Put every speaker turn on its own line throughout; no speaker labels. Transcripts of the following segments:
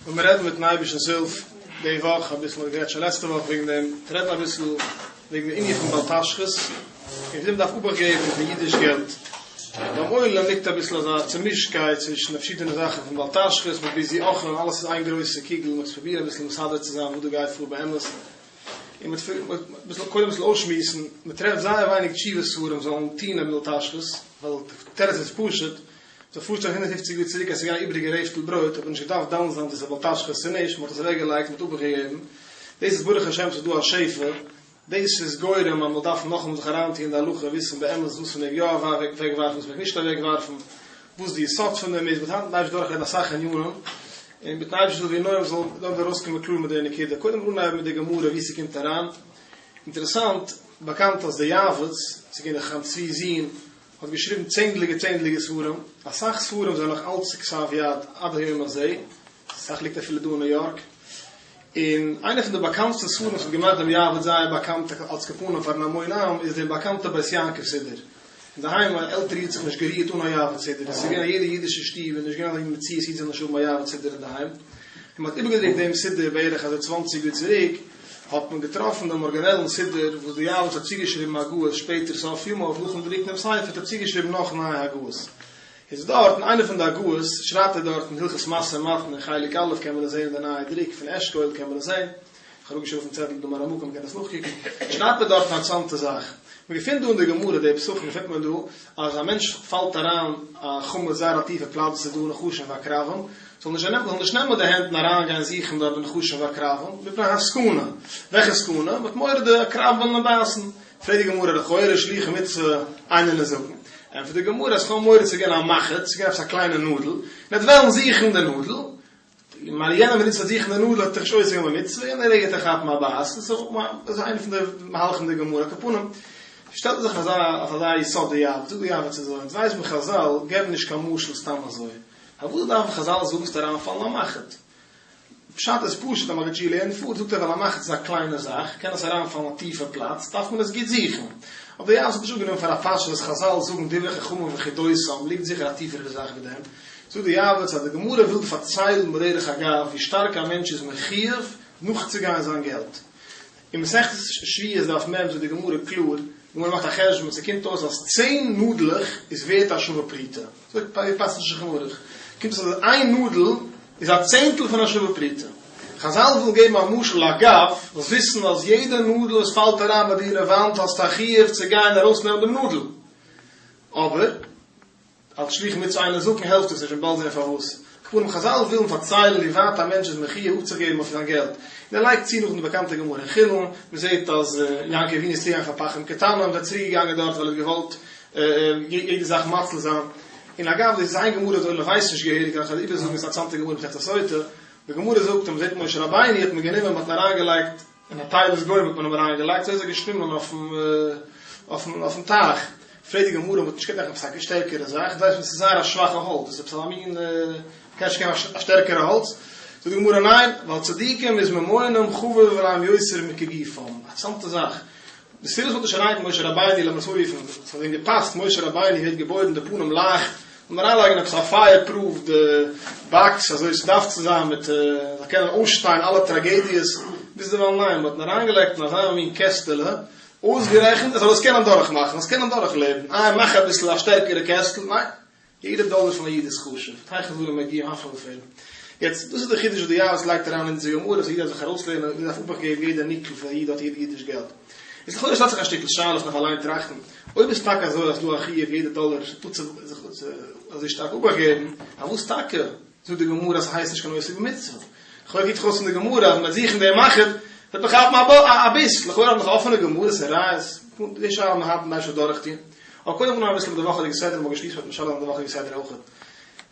ווען מיר רעדן מיטן אייבערשטנ'ס הילף די וואך, אביסל האב איך גערעדט שוין לעצטע וואך וועגן דעם, רעדן אביסל וועגן די ענין פון בל תשחית, און וויאזוי מ'דארף אבאכט געבן פון אידיש געלט. ביים עולם ליגט אביסל אזא צומישטקייט צווישן די פארשידענע זאכן פון בל תשחית מיט ביזוי אוכל, און אלעס איז איין גרויסע קוגל, מ'וועט פרובירן אביסל מסדר צו זיין וואס דא גייט פאר באמת, און מ'וועט אביסל קודם אביסל אויסשמועסן, מ'טרעפט זייער ווייניג תשובה ספרים זאלן טון א בל תשחית, ווייל די תירוץ איז פשוט, זיך פארשטעלן 150 יאר צוריק אז ס'איז געווען א איבריגע רעפטל ברויט האט מען נישט געדארפט דן זיין צו ס'איז בל תשחית צו נישט, מ'האט עס אוועק געלייגט, מ'האט אפגעגעבן, דאס איז ברוך השם ס'איז דא א שפע, דאס איז גורם אז מ'זאל דארפן נאכאמאל זיך אריינטוען אין די הלכה וויסן באמת וואס מ'מעג יא אוועקווארפן וואס מ'מעג נישט אוועקווארפן, וואס די יסוד פון דעם איז, מ'וועט היינט ממש דורכרעדן אסאך ענינים, און מיטן אייבערשטנ'ס הילף ווי נאר מ'זאל דארט ארויסקומען קלאר מיט די נקודה, קודם אנהייבן מיט די גמרא ווי ס'קומט אריין, אינטערעסאנט, באקאנט אז די יעבץ, ס'איז געווען דער חכם צבי זון, האט געשריבן צענדליגע צענדליגע ספרים, אסאך ספרים זענען נאך אלץ כתב יד עד היום הזה, אסאך ליגט אפילו דא אין ניו יארק, און איינע פון די באקאנטסטע ספרים וואס האט געמאכט דעם יעבץ זייער באקאנט אלס כפנים פארן המון עם איז דער באקאנטע בית יעקב סידור, אינדערהיים א עלטערע איד האט זיך נישט גערירט אן א יעבץ סידור, עס איז געווען א יעדע אידישע שטוב איז נישט געווען אזא מין מציאות איד זאל נישט האבן א יעבץ סידור אינדערהיים, און מען האט איבערגעדרוקט דעם סידור בערך אזוי צוואנציג יאר צוריק, האט מען געטראפן דעם ארגינעלן סידור וואס די יעבץ האט צוגעשריבן הגהות שפעטער סוף ימיו נאכן דרוקן דעם ספר האט ער צוגעשריבן נאך נייע הגהות איז דארט אין איינע פון די הגהות שרייבט ער דארט אין הלכות משא ומתן אין חלק א' קען מען עס זעהן אין די נייע דרוק פון אשכול קען מען עס זעהן איך האב אראפגעשריבן אויפן צעטל דא מראה מקום מען קען עס נאכקוקן שרייבט ער דארט א אינטערעסאנטע זאך מען געפינט דא אין די גמרא די פסחים געפינט מען דא אז א מענטש פאלט אריין א חמץ זייער א טיפע פלאץ וואס איז דא נחשים ועקרבים זאל נישט זיי זאלן נישט נעמען די הענט און אריינגיין זוכן דארט די נחשים ועקרבים, מפני הסכנה. וועלכע סכנה? מ'האט מורא די עקרבים וועלן אים בייסן. פרעגט די גמרא לכאורה שלוחי מצוה אינן ניזוקין. ענטפערט די גמרא אז כ'האב מורא ס'איז געווען א מחט, ס'איז געווען עפעס א קליינע נאדל, און ער וועט וועלן זוכן די נאדל, און מיין יענער מינוט ס'וועט זוכן די נאדל האט ער נישט עוסק געווען במצוה, יענע רגע וועט ער כאפן א בייס. דאס איז איינע פון די מהלכים אין די גמרא. על כל פנים, שטעלט זיך אויף אזא יסוד די יעבץ, זאגט די יעבץ אזוי, אונז ווייסן מיר חזל געבן נישט קיין משל סתם אזוי. פארוואס דארפן חזל זאגן ס'וועט אריינפאלן א מחט? פשט איז פשוט אז מגיד שיעור לערנט פאר זאגט ער ווייל א מחט איז א קליינע זאך קען עס אריינפאלן א טיפע פלאץ דארף מען עס גוט זוכן. אבער די יעבץ האט נישט אנגענומען פאר א פשט וואס חזל זאגן דברי חכמים וחידותם ליגט זיכער א טיפערע זאך ווי דעם. זאגט די יעבץ אז די גמרא וויל פארציילן בדרך אגב ווי שטארק א מענטש איז מחיוב נאכצוגיין זיין געלט. אין מסכת שביעית דף מ' זאגט די גמרא קלאר, די גמרא מאכט א חשבון, ס'קומט אויס אז צען נאדלעך איז ווערט א שווה פרוטה, אזוי פאסט אין שולחן ערוך, קומט אויס אז איין נאדל איז א צענטל פון א שווה פרוטה. חזל ווילן געבן א משל אגב, זאלסט וויסן אז יעדע נאדל וואס פאלט אריין ביי דיר אין וואנט האסטו א חיוב צו גיין ארויסנעמען דעם נאדל, אבער. אלס שליח מצוה איינער זאגן העלפט עס נישט און באלד זען פארוואס. כפנים חזל ווילן פארציילן ווי ווייט א מענטש איז מחיוב אפצוגעבן אויף זיין געלט. און ער לייגט צו נאכדעם די באקאנטע גמרא אין חולין, מען זעט אז יעקב אבינו איז צוגעגאנגען פאר פחים קטנים, איז ער צוריק געגאנגען דארט ווייל ער האט געוואלט יעדע זאך מציל זיין. און אגב דאס איז איין גמרא וואס די עולם ווייסט נישט געהעריג, איך וועל איבערזאגן עס איז א צאנטע גמרא מסכת סוטה, די גמרא זאגט אז מען זעט משה רבינו האט מען גענומען מען האט אים אריינגעלייגט אין א תיבת גוים האט מען אים אריינגעלייגט, אזוי איז ער געשווימען אויפן טייך. פרעגט די גמרא, מ'האט נישט געקענט מאכן עפעס א שטערקערע זאך, דאס הייסט עס איז זייער א שוואכע האלץ, דאס איז עפעס א מין, מ'קען נישט געבן א שטערקערע האלץ. זאגט די גמרא, ניין, ווייל צדיקים איז ממונם חביב עליהם יותר מכגופם, א אינטערעסאנטע זאך. די סיבה וואס מ'האט נישט אריינגעלייגט משה רבינו, לאמיר עס אנרופן, עס האט אים געפאסט, משה רבינו ווערט געבוירן די פנים לייכט, זאל מען אריינלייגן עפעס א פייער פרוף די באקס אזוי ס'דארף צו זיין מיט זאל קענען אויסשטיין אלע טראגעדיעס, ביזדערווייל ניין, מ'האט אים אריינגעלייגט אין אזא מין קעסטעלע, אויסגערעכנט ער זאל עס קענען דורכמאכן, עס קענען דורכלעבן, איי מאך אביסל א שטערקערע קעסטל, ניין, יעדע דאלער פון א איד איז חשוב, היכן דברים מגיעים הפלא ופלא. יעצט, דאס איז די חידוש וואס די יעבץ לייגט אריין אין אונזער גמרא, אז א איד דארף זיך ארויסלערנען, א איד דארף אבאכט געבן יעדע ניקל פון א איד האט יעדע אידיש געלט. איז לכאורה שטעלט זיך א שטיקל שאלה וואס מ'דארף אליין טראכטן, אויב איז טאקע אזוי אז ס'דא א חיוב יעדע דאלער זיך אזוי שטארק אבאכט געבן, פארוואס טאקע זאגט די גמרא אז ס'הייסט נישט קיין עוסק במצוה? לכאורה קוקט זיך אויס פון די גמרא אז מ'וועט זוכן דעם מחט וועט מען כאפן א ביס, לכאורה האט מען דאך אפענע גמרות און ראיות, די שאלה מ'האט מ'דארף שוין דורכטון. אבער קודם נאר אביסל מיט די וואכעדיגע סדרה, מ'האט געשמועסט מיט משל די וואכעדיגע סדרה אויך.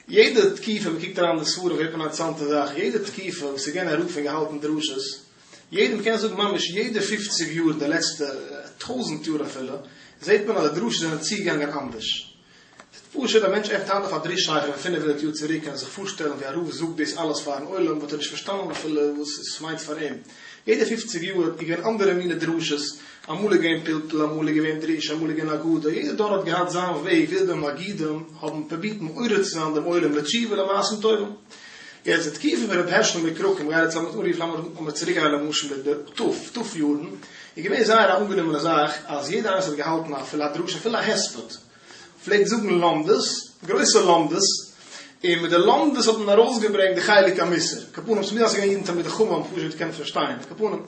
יעדע תקופה, מ'קוקט אריין אין די ספרים זעט מען א אינטערעסאנטע זאך, יעדע תקופה וואס איז געווען א רב און געהאלטן דרשות, יעדע, מ'קען זאגן ממש יעדע פופציג יאר אין די לעצטע טויזנט יאר אפילו, זעט מען אז די דרשות זענען צוגעגאנגען אנדערש. ס'איז פשוט, א מענטש עפנט היינט אויף א דרוש ספר פון 500 יאר צוריק קען ער זיך פארשטעלן ווי א רב זאגט דאס אלעס פארן עולם וואלט ער נישט פארשטאנען אפילו וואס עס מיינט פאר אים. יעדע פופציג יאר איז געווען אנדערע מיני דרשות, אמאל איז געווען פלפול, אמאל איז געווען דרוש, אמאל איז געווען אגדה, יעדע דור האט געהאט זיין וועג וויאזוי די מגידים האבן פרובירט מעורר צו זיין דעם עולם לתשובה ולמעשים טובים. יעצט די תקופה פון רבי הערשל מקראקע, מ'גייט יעצט לאמיר אנרופן לאמיר צוריק גיין למשל מיט די ת ת יארן, איז געווען זייער א אנגענומענע זאך אז יעדער איינער וואס האט געהאלטן אפילו א דרשה אפילו א הספד פלעגט זאגן לומדות, גרויסע לומדות, און מיט די לומדות האט מען ארויסגעברענגט די חלק המוסר, על כל פנים ס'מוז זיין ס'איז געווען אידן תלמידי חכמים האבן פשוט געקענט פארשטיין, על כל פנים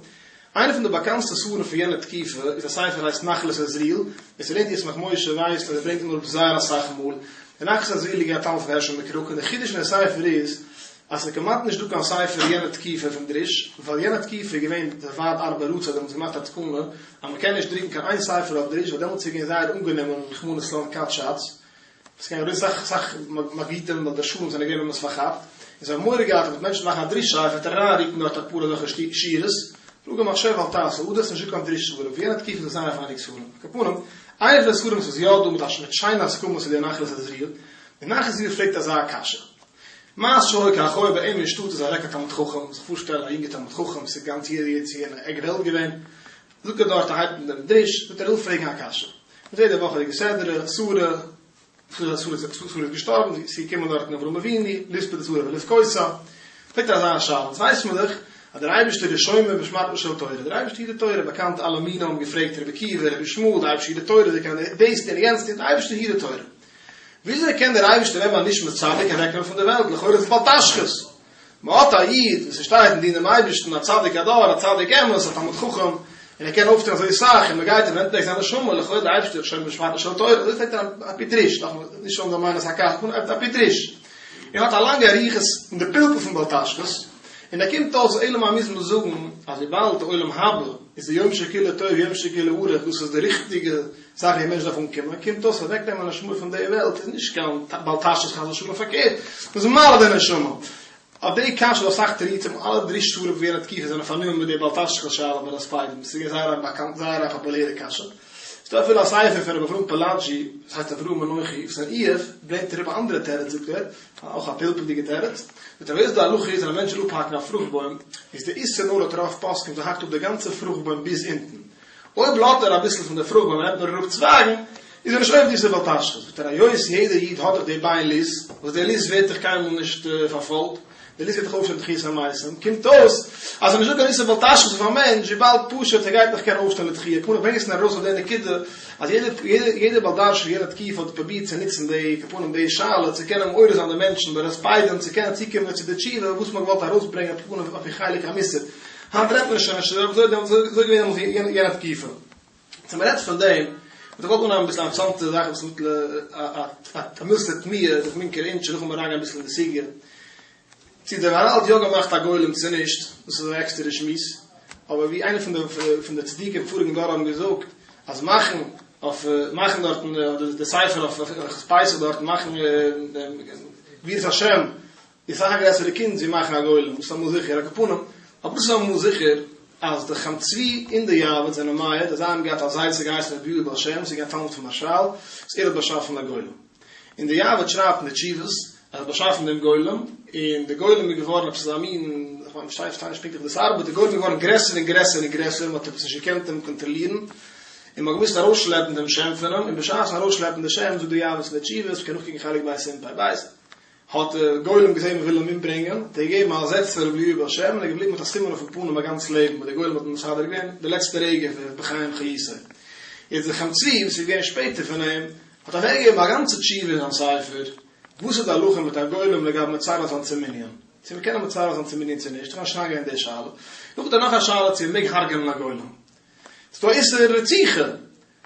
איינע פון די באקאנטסטע ספרים פון יענע תקופה איז א ספר הייסט נחלת עזריאל, ווער ס'לערנט ישמח משה ווייסט אז ער ברענגט אים אראפ זייער אסאך מאל, די נחלת עזריאל איז געווען א תלמיד פון הערשל מקראקע, און די חידוש פון די ספר איז אז ס'איז כמעט נישט דא קיין ספר יענע תקופה פון דרוש, ווייל יענע תקופה איז געווען די ועד ארבע ארצות האט דעמאלטס געמאכט א תקנה אז מ'קען נישט דרוקן קיין איין ספר אויף דרוש ווייל דעמאלטס איז געווען זייער אנגענומען רחמנא ליצלן כת שץ, עס קען געווען סאך סאך מגידים ווייל די שלום זענען געווען באמת פארכאפט, און זיי האבן מורא געהאט אז וועט מענטשן מאכן א דרישה וועט ער אריינרוקן דארט אפאר אזעלכע שורות, פלאג א מחשב אל תעשה אדער עס איז נישטא קיין דרישה ספרים, פון יענע תקופה איז דא זייער ווייניג ספרים, על כל פנים, איינע פון די ספרים וואס איז יא דא מיט א מיט שיינע הסכמות איז דער נחלת עזריאל, דער נחלת עזריאל פרעגט אזא קשיא, מעשה שהיה כך היה ביי אים אין שטאט איז אוועק א תלמיד חכם, זיך פארשטעלן א יונגער תלמיד חכם, ס'איז גאנץ יעדער יעדער צו יענע עק וועלט געווען, זאגט ער דארט ער הייבט אן דעם דרוש, זאגט ער ער וויל פרעגן א קשיא. מ'זעט די וואכעדיגע סדרה, שרה, שרה שרה איז געשטארבן, ס'איז געקומען דארטן אברהם אבינו, לספוד את שרה ולבכותה. פרעגט ער אזא שאלה, אונז ווייסן מיר דאך אז דער אייבערשטער איז שומר ושמרתן של תורה, דער אייבערשטער היט די תורה, באקאנט אלע מינים האבן געפרעגט רבי עקיבא, רבי ישמעאל, דער אייבערשטער היט די תורה, זיי קענען דאס טון און יענץ טון, דער אייבערשטער היט די תורה. וויאזוי קען דער אייבערשטער נעמען א נשמת צדיק און אוועקנעמען פון דער וועלט, לכאורה איז עס בל תשחית. מען האט א איד וואס ער שטייט און דינט דעם אייבערשטן, א צדיק הדור, א צדיק אמת, א תלמיד חכם, און ער קען אויפטון אזוי סאך, און מען גייט און נעמט אוועק זיין נשמה, לכאורה דער אייבערשטער איז שומר ושמרתן של תורה, אזוי פרעגט ער על פי דרוש, נאכאמאל, נישט אן זיין מיינעס א קשיא, על פי דרוש. ער האט א לאנגע אריכות אין די פלפול פון בל תשחית, און ער קומט אויס אלא מאי מוז מען זאגן אז וויבאלד די עולם הבא איז די יום שכולו טוב יום שכולו ארוך דאס איז די ריכטיגע זאך ווי א מענטש דארף אנקומען, קומט אויס אוועקנעמען א נשמה פון די וועלט איז נישט קיין בל תשחית חס ושלום פארקערט, מ'איז מעלה די נשמה. אויף די קשיא איז דא אסאך תירוצים, אלע דרוש ספרים פון יענע תקופה זענען פארנומען מיט די בל תשחית שאלה ביי די הספדים, ס'איז געווען זייער א באקאנט זייער א פאפולערע קשיא. ס'איז דא אפילו א ספר פון רבי אברהם פאלאג'י וואס הייסט אברהם אנכי וואס אין איוב ברענגט ער אראפ א אנדערע תירוץ זאגט ער, אויך א פלפול'דיגע תירוץ, זאגט ער היות די הלכה איז אז א מענטש וויל אפהאקן א פרוכט בוים איז די איסור נאר לויט רוב פוסקים אז ער האקט אפ די גאנצע פרוכט בוים ביז אונטן, אויב לאזט ער אביסל פון די פרוכט בוים און נעמט נאר אראפ צווייגן, איז ער נישט עובר די איסור בל תשחית. זאגט ער היות יעדער איד האט דאך די ביין לוז, וואס די לוז ווערט דאך קיינמאל נישט פארפוילט, די לוז ווערט דאך אויפשטיין תחיית המתים, קומט אויס אז ס'איז נישטא קיין איסור בל תשחית אויף א מענטש וויבאלד פשוט ער גייט נאך קענען אויפשטיין לתחייה, כמובן ברענגט עס ארויס אויף די נקודה אז יעדער יעדער בעל דרשן פון יענע תקופה האט פרובירט צו נוצן די כפנים די שאלה צו קענען מעורר זיין די מענטשן בהספדים צו קענען צוקומען צו די תשובה וואס מ'האט געוואלט ארויסברענגען כפנים אויף איר חלק המוסר. היינט רעדט מען שוין נישט אזוי דעמאלטס איז אזוי געווען דעמאלטס יענע תקופה. צו מ'רעדט פון דעם, וואלט איך געוואלט אנהייבן אביסל א אינטערעסאנטע זאך וואס מיט א מילתא תמיהה זיך מינקער אינטשע נאכן אריינגיין אביסל אין די סוגיא. צו דער מהרל האט יא געמאכט א גולם צו נישט, דאס איז א עקסטערע שמועס, אבער ווי איינער פון די פון די צדיקים פאריגן דור האבן געזאגט, אז מאכן אויף מאכן דארטן די ספר אויף פסח דארטן מאכן גבורות השם איז סאך א גרעסערע קונץ ווי מאכן א גולם, דאס איז אמאל זיכער, על כל פנים, אבער דאס איז אמאל זיכער אז די חם צבי און די יעבץ זענען מעיד אז זיי האבן געהאט א זיידע וואס האט געהייסן רבי יהודה בעל שם וואס איז געווען א תלמיד פון מהרשל וואס ער האט באשאפן א גולם. און די יעבץ שרייבט אין די תשובות אז ער האט באשאפן דעם גולם, און די גולם איז געווארן עפעס אזא מין, איך מיין איך פארשטיי נישט פונקטליך ווי דאס ארבעט, די גולם איז געווארן גרעסער און גרעסער און גרעסער, מען האט עפעס נישט געקענט אים קאנטראלירן, און מען האט געמוזט ארויסשלעפן דעם שם פון אים, און בשעת'ן ארויסשלעפן די שם זאגט די יעבץ אין די תשובות, מען קען נאכקוקן חלק ב' סימן פ ב, האט דער גולם געזען מען וויל אים אומברענגען, האט ער געגעבן א זעץ פאר רבי אליהו בעל שם, און ער איז געבליבן מיט א סימן אויפן פנים א גאנץ לעבן, וואס דער גולם האט אים מסדר געווען די לעצטע רגע פון בחיים חיותו. יעצט דער חם צבי וואס איז געווען שפעטער פון אים, האט אוועקגעגעבן א גאנצע תשובה אין זיין ספר, וואס איז די הלכה מיט א גולם לגבי מצרף זיין צום מנין, צו מען קען אים מצרף זיין צום מנין צו נישט, איך וועל נישט אריינגיין אין די שאלה. נאכדעם איז נאך א שאלה צו מען מעג הרג'נען א גולם. ס'איז דא איסור רציחה,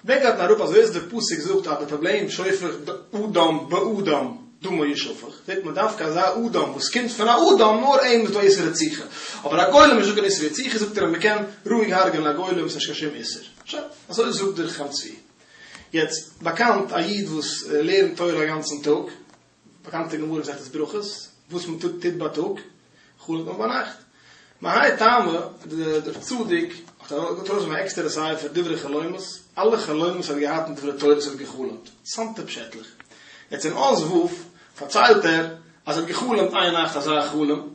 ברענגט דארטן אראפ אז היות די פסוק זאגט אז די פראבלעם שופך אדם באדם דמו ישפך, זעט מען דווקא אזא אדם וואס קומט פון א אדם נאר אים איז דא איסור רציחה, אבער א גולם איז נישטא קיין איסור רציחה זאגט ער אז מ'קען רואיג הרג'ענען א גולם ס'נישט קיין שום איסור. שוין, אזוי זאגט דער חם צבי. יעצט, באקאנט א איד וואס לערנט תורה א גאנצן טאג, באקאנטע גמרא מסכת ברכות, וואס מען טוט טוט בייטאג, חלומ'ט מען ביינאכט. מהאי טעמא, דער צדיק האט ארויסגעגעבן א עקסטערע ספר דברי חלומות, אלע חלומות האט געהאט אין דברי תורה וואס ער האט גע'חלומ'ט, אינטערעסאנטע פשעטלעך. יעצט אין אות ו' פארציילט ער אז ער האט גע'חלומ'ט איין נאכט אזא חלום,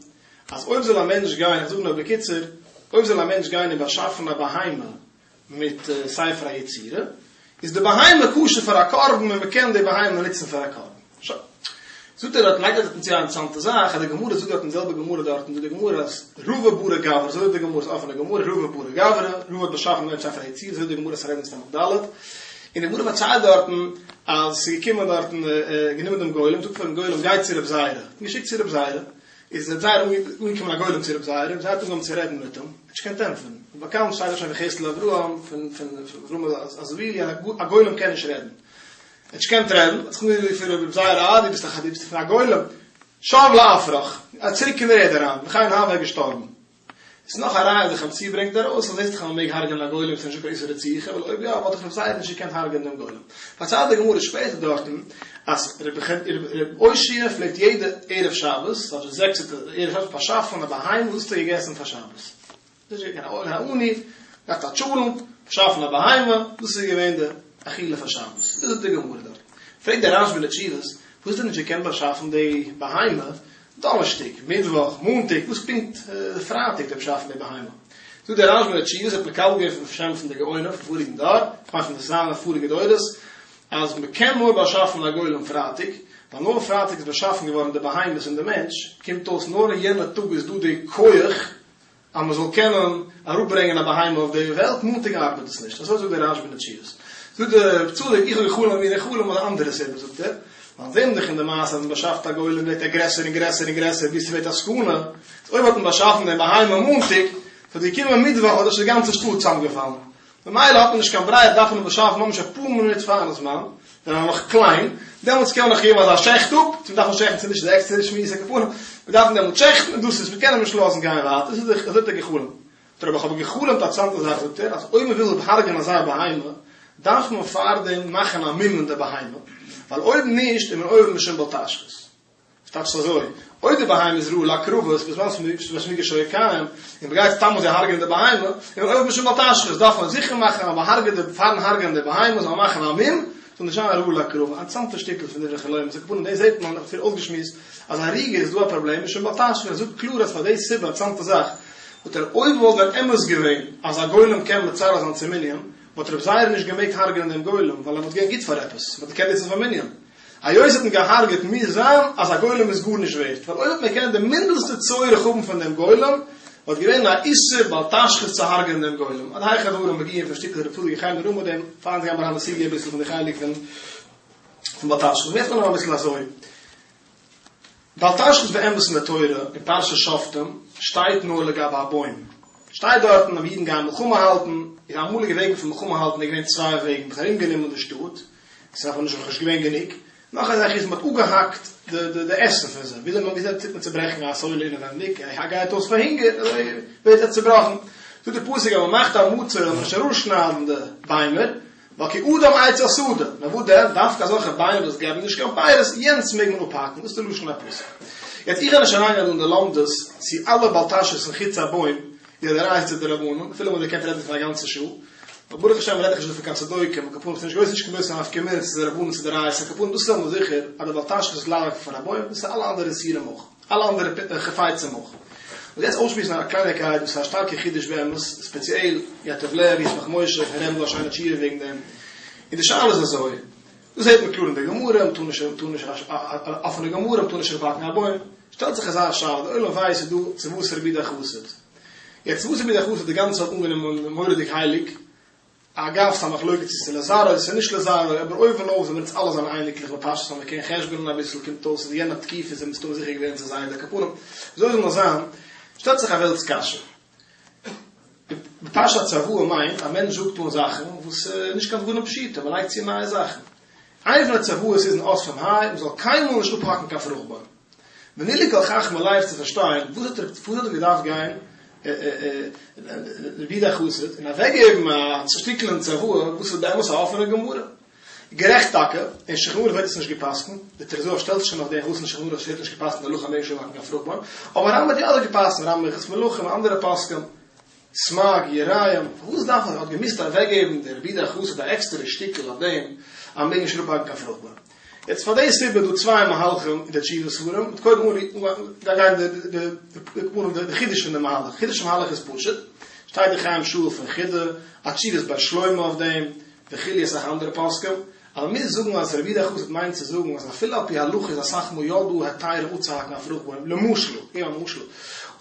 אז אויב זאל א מענטש גיין, איך זאג נאר בקיצור, אויב זאל א מענטש גיין און באשאפן א בהמה מיט ספר היצירה, איז די בהמה כשר פאר א קרבן און מ'קען די בהמה נוצן פאר א קרבן. שוין. זאגט ער דארט, לייגט ער דארטן צו א אינטערעסאנטע זאך, אז די גמרא זאגט דארט אין די זעלבע גמרא דארטן, זאגט די גמרא אז רבא ברא גברא, אזוי זאגט די גמרא, ס'איז א אפענע גמרא, רבא ברא גברא, רבא האט באשאפן מענטש ספר היצירה, אזוי זאגט די גמרא סנהדרין ס"ד, און די גמרא פארציילט דארטן אז ס'איז געקומען דארטן, גענומען דעם גולם, זאגט פארן גולם גיי צו רב זירא, האט אים געשיקט צו רב זירא, איז רב זירא אנגעקומען א גולם צו רב זירא, רב זירא האט אנגעהויבן צו רעדן מיט אים, ער האט נישט געקענט ענטפערן, ווי באקאנט שטייט דאך שוין פון חסד לאברהם, פון אברהם אזוילי אז א גולם קען נישט רעדן. ער האט נישט געקענט רעדן, האט זיך אנגערופן רבי זירא אה דו ביסט א דו ביסט פון א גולם, שב לעפרך, צוריק אין די ערד אריין, וכן הוה איז געשטארבן. עס איז נאך א ראיה די חמ צ ברענגט ארויס אז זעסט דאך אז מען מעג הרג'ענען א גולם ס'איז נישטא קיין איסור רציחה, ווייל אויב יא וואלט דאך רבי זירא נישט געקענט הרג'ענען דעם גולם. פארציילט די גמרא שפעטער דארטן אז רבי אושעיא פלעגט יעדע ערב שבת, אדער זעקסטע ערב שבת פארשאפן א בהמה וואס האט ער געגעסן פאר שבת. דאס איז געווען א עני, געהאט א טשולענט, פארשאפן א בהמה, דאס איז געווען די אכילה פאר שבת. דאס זאגט די גמרא דארט. פרעגט דער רשב"א אין די תשובות, וואס האט ער נישט געקענט באשאפן די בהמה דאנערשטאג, מיטוואך, מאנטאג, וואס פונקט פרייטאג האט ער באשאפן די בהמה? זאגט דער רשב"א אין די תשובות, ער האט מקבל געווען פון שם פון די גאונים פון פאריגן דור, כ'מיין פון זיינע פאריגע דורות, אז מ'קען נאר באשאפן א גולם פרייטאג, ווייל נאר פרייטאג איז באשאפן געווארן די בהמות און די מענטש, קומט אויס נאר אין יענע טאג איז דא די כח אז מען זאל קענען אראפברענגען א בהמה אויף די וועלט, מאנטאג ארבעט עס נישט, אזוי זאגט דער רשב"א אין די תשובות. זאגט דער רב צדוק, איך האב גע'חלומ'ט מיר אין חלום אן אנדערע סיבה, זאגט ער, ווייל זעהן דאך אין די מעשה אז מען באשאפט א גולם ווערט ער גרעסער און גרעסער און גרעסער ביז ס'ווערט א סכנה, איז אויב האט מען באשאפן דעם בהמה מאנטאג, ס'וואלט געקומען מיטוואך וואלט אפשר די גאנצע שטאט צוזאמגעפאלן, ממילא האט מען נישט קיין ברירה דארף מען באשאפן ממש אפאר מינוט פארן זמן, ווען ער איז נאך קליין, דעמאלטס קען מען נאך געבן אזא שעכט אפ, צו מ'דארף אים שעכטן צו נישט איז א עקסטערע שמועס עכ"פ, מ'דארף אים דעמאלטס שעכטן און דאס איז, מ'קען אים נישט לאזן גיין ווייטער, דאס איז דאך, אזוי האט ער גע'חלומ'ט. זאגט ער אבער איך האב גע'חלומ'ט א צאנטע זאך זאגט ער, אז אויב מ'וויל הרג'ענען אזא בהמה, דארף מען פארדעם מאכן א מום אין די בהמה, ווייל אויב נישט איז מען עובר משום בל תשחית. ס'טייטש אזוי, אויב די בהמה איז ראוי להקרבה, בזמן שבית המקדש היה קיים, און מ'גייט סתם אזוי הרג'ענען די בהמה, איז מען עובר משום בל תשחית, דארף מען זיכער מאכן אז מ'הרג'עט די, פארן הרג'ענען די בהמה זאל מען מאכן א מום, זאל נישט זיין ראוי להקרבה, א אינטערעסאנטע שטיקל פון דברי חלומות, על כל פנים דאס זעט מען, איך האב פריער אויסגעשמועסט, אז הריגה איז דא א פראבלעם משום בל תשחית, ער זאגט קלאר אז פאר די סיבה, אינטערעסאנטע זאך, זאגט ער, אויב וואלט ווען אמת געווען אז א גולם קען מצרף זיין צו מנין, וואלט רבי זירא נישט געמעגט הרג'ענען דעם גולם, ווייל ער וואלט געווען גוט פאר עפעס, מ'וואלט געקענט נוצן פאר מנין. היות האט מען געהארגעט מוז זיין אז א גולם איז גארנישט ווערט, ווייל אויב האט מען געקענט די מינדעסטע צורך האבן פון דעם גולם, וואלט געווען א איסור בל תשחית צו הרג'ענען דעם גולם. עד היכא דברים מגיעים פון שטיקל רב צדוק יחי מרומא דעם פארן זיך אריין אין סוגיא אביסל פון די חלק פון פון בל תשחית. ווערט מען אביסל אזוי. בל תשחית באמת אין די תורה אין פרשת שופטים שטייט נאר לגבי א בוים. שטייט דארטן אז אידן גייען מלחמה האלטן, איז אמאליגע וועגן פון מלחמה האלטן איז געווען צוויי וועגן, מ'האט ארומגענומען די שטאט, עס איז אבער נישט נישט געווען גענוג. נאך א זאך איז מען האט אפגעהאקט די די די עסן פון זיי. וויאזוי מען וויאזוי טוט מען צוברעכן א סולע אינעווענדיג? ער גייט אויס פאר הונגער, אזוי ווערט ער צובראכן. זאגט דער פסוק אז מען מאכט א מצור זאל מען נישט אראפשניידן די ביימער, ווייל כי אדם עץ השדה. נאר וואס דען, דווקא אזעלכע ביימער וואס געבן נישט קיין פירות, יענץ מעג מען אפהאקן. דאס איז די לשון הפסוק. יעצט איך וועל נישט אריינגיין דא אין די לומדות צו אלע בל תשחית חוץ א בוים איז א דאורייתא דרבנן, אפילו מען וואלט געקענט רעדן פון א גאנצע שעה. אבער ברוך השם רעד איך נישט דא פון קיין צדוקים, על כל פנים ס'נישט גרויס נישט קיין גרויסע נפקא מינה צו ס'איז דרבנן צו דאורייתא, על כל פנים דאס איז אמאל זיכער אז די בל תשחית איז לאו דווקא פאר א בוים, דאס איז אלע אנדערע איסורים אויך, אלע אנדערע חפצים אויך. און יעצט אויסשמועסן א קלייניקייט וואס איז א שטארקע חידוש באמת, ספעציעל יטב לב, ישמח משה, פון רבי'ן דא א שיינע תשובה וועגן דעם, און די שאלה איז אזוי, דאס זעט מען קלאר אין די גמרא, מ'טאר נישט, מ'טאר נישט א אפענע גמרא, מ'טאר נישט אראפהאקן א בוים, שטעלט זיך אזא שאלה, די עולם ווייסט ס'איז דא צוואת רבי יהודה החסיד, יעצט צוואת רבי יהודה החסיד די גאנצע וועלט אנגענומען מורא'דיג הייליג, אגב ס'איז א מחלוקת צו ס'איז לזרעו צו ס'איז נישט לזרעו, אבער אויבן אויף זענען אונז אלע זיינע אייניקלעך בפשטות אז מ'קען חשבונ'ען אביסל קומט אויס אז יענע תקופה איז ער מסתמא זיכער געווען צו זיין על כל פנים, אזוי זאל נאר זיין, שטעלט זיך א וועלטס קשיא. בפשט צוואה מיינט א מענטש זאגט אן זאכן וואס איז נישט קיין דברים פשוטים, מען לייגט צו נייע זאכן. איינע פון די צוואות איז אין אות פון היי, מען זאל קיינמאל נישט אפהאקן קיין פרוכט בוים. ונילי כל חכמי לב צו פארשטיין וואס האט וואס האט ער געדארפט גיין רבי יהודה החסיד און אוועקגעבן א שטיקל אין צוואה וואס איז באמת א אפענע גמרא. גערעכט טאקע, אין שולחן ערוך ווערט עס נישט גע'פסק'נט, די טורי זהב שטעלט זיך שוין אויף דעם וואס אין שולחן ערוך ווערט נישט גע'פסק'נט הלכה מעג נישט אפהאקן קיין פרוכט בוים, אבער רמב ם האט יא אזוי גע'פסק'נט, רמב ם הלכות מלכים און אנדערע פוסקים, סמג, יראים, פארוואס דארף מען האט געמוזט אוועקגעבן דער רבי יהודה החסיד א עקסטערע שטיקל אויף דעם אז מען מעג נישט אראפהאקן קיין פרוכט בוים. יעצט פאר די סיבה איז דא צוויי מהלכים אין די תשובה ספרים, מ'וועט קודם אנגיין די חידוש פון די מהלך, חידוש המהלך איז פשוט, שטייט די חיים שאול פון חידא, א תשובת בית שלמה אויף דעם, וכו' אסאך אנדערע פוסקים. אז מען מוז זאגן אז רבי יהודה החסיד מיינט צו זאגן אז אפילו על פי הלכה איז אסאך מאל יא דא היתרים אפצוהאקן א פרוכט בוים, למשל, איך געב א משל,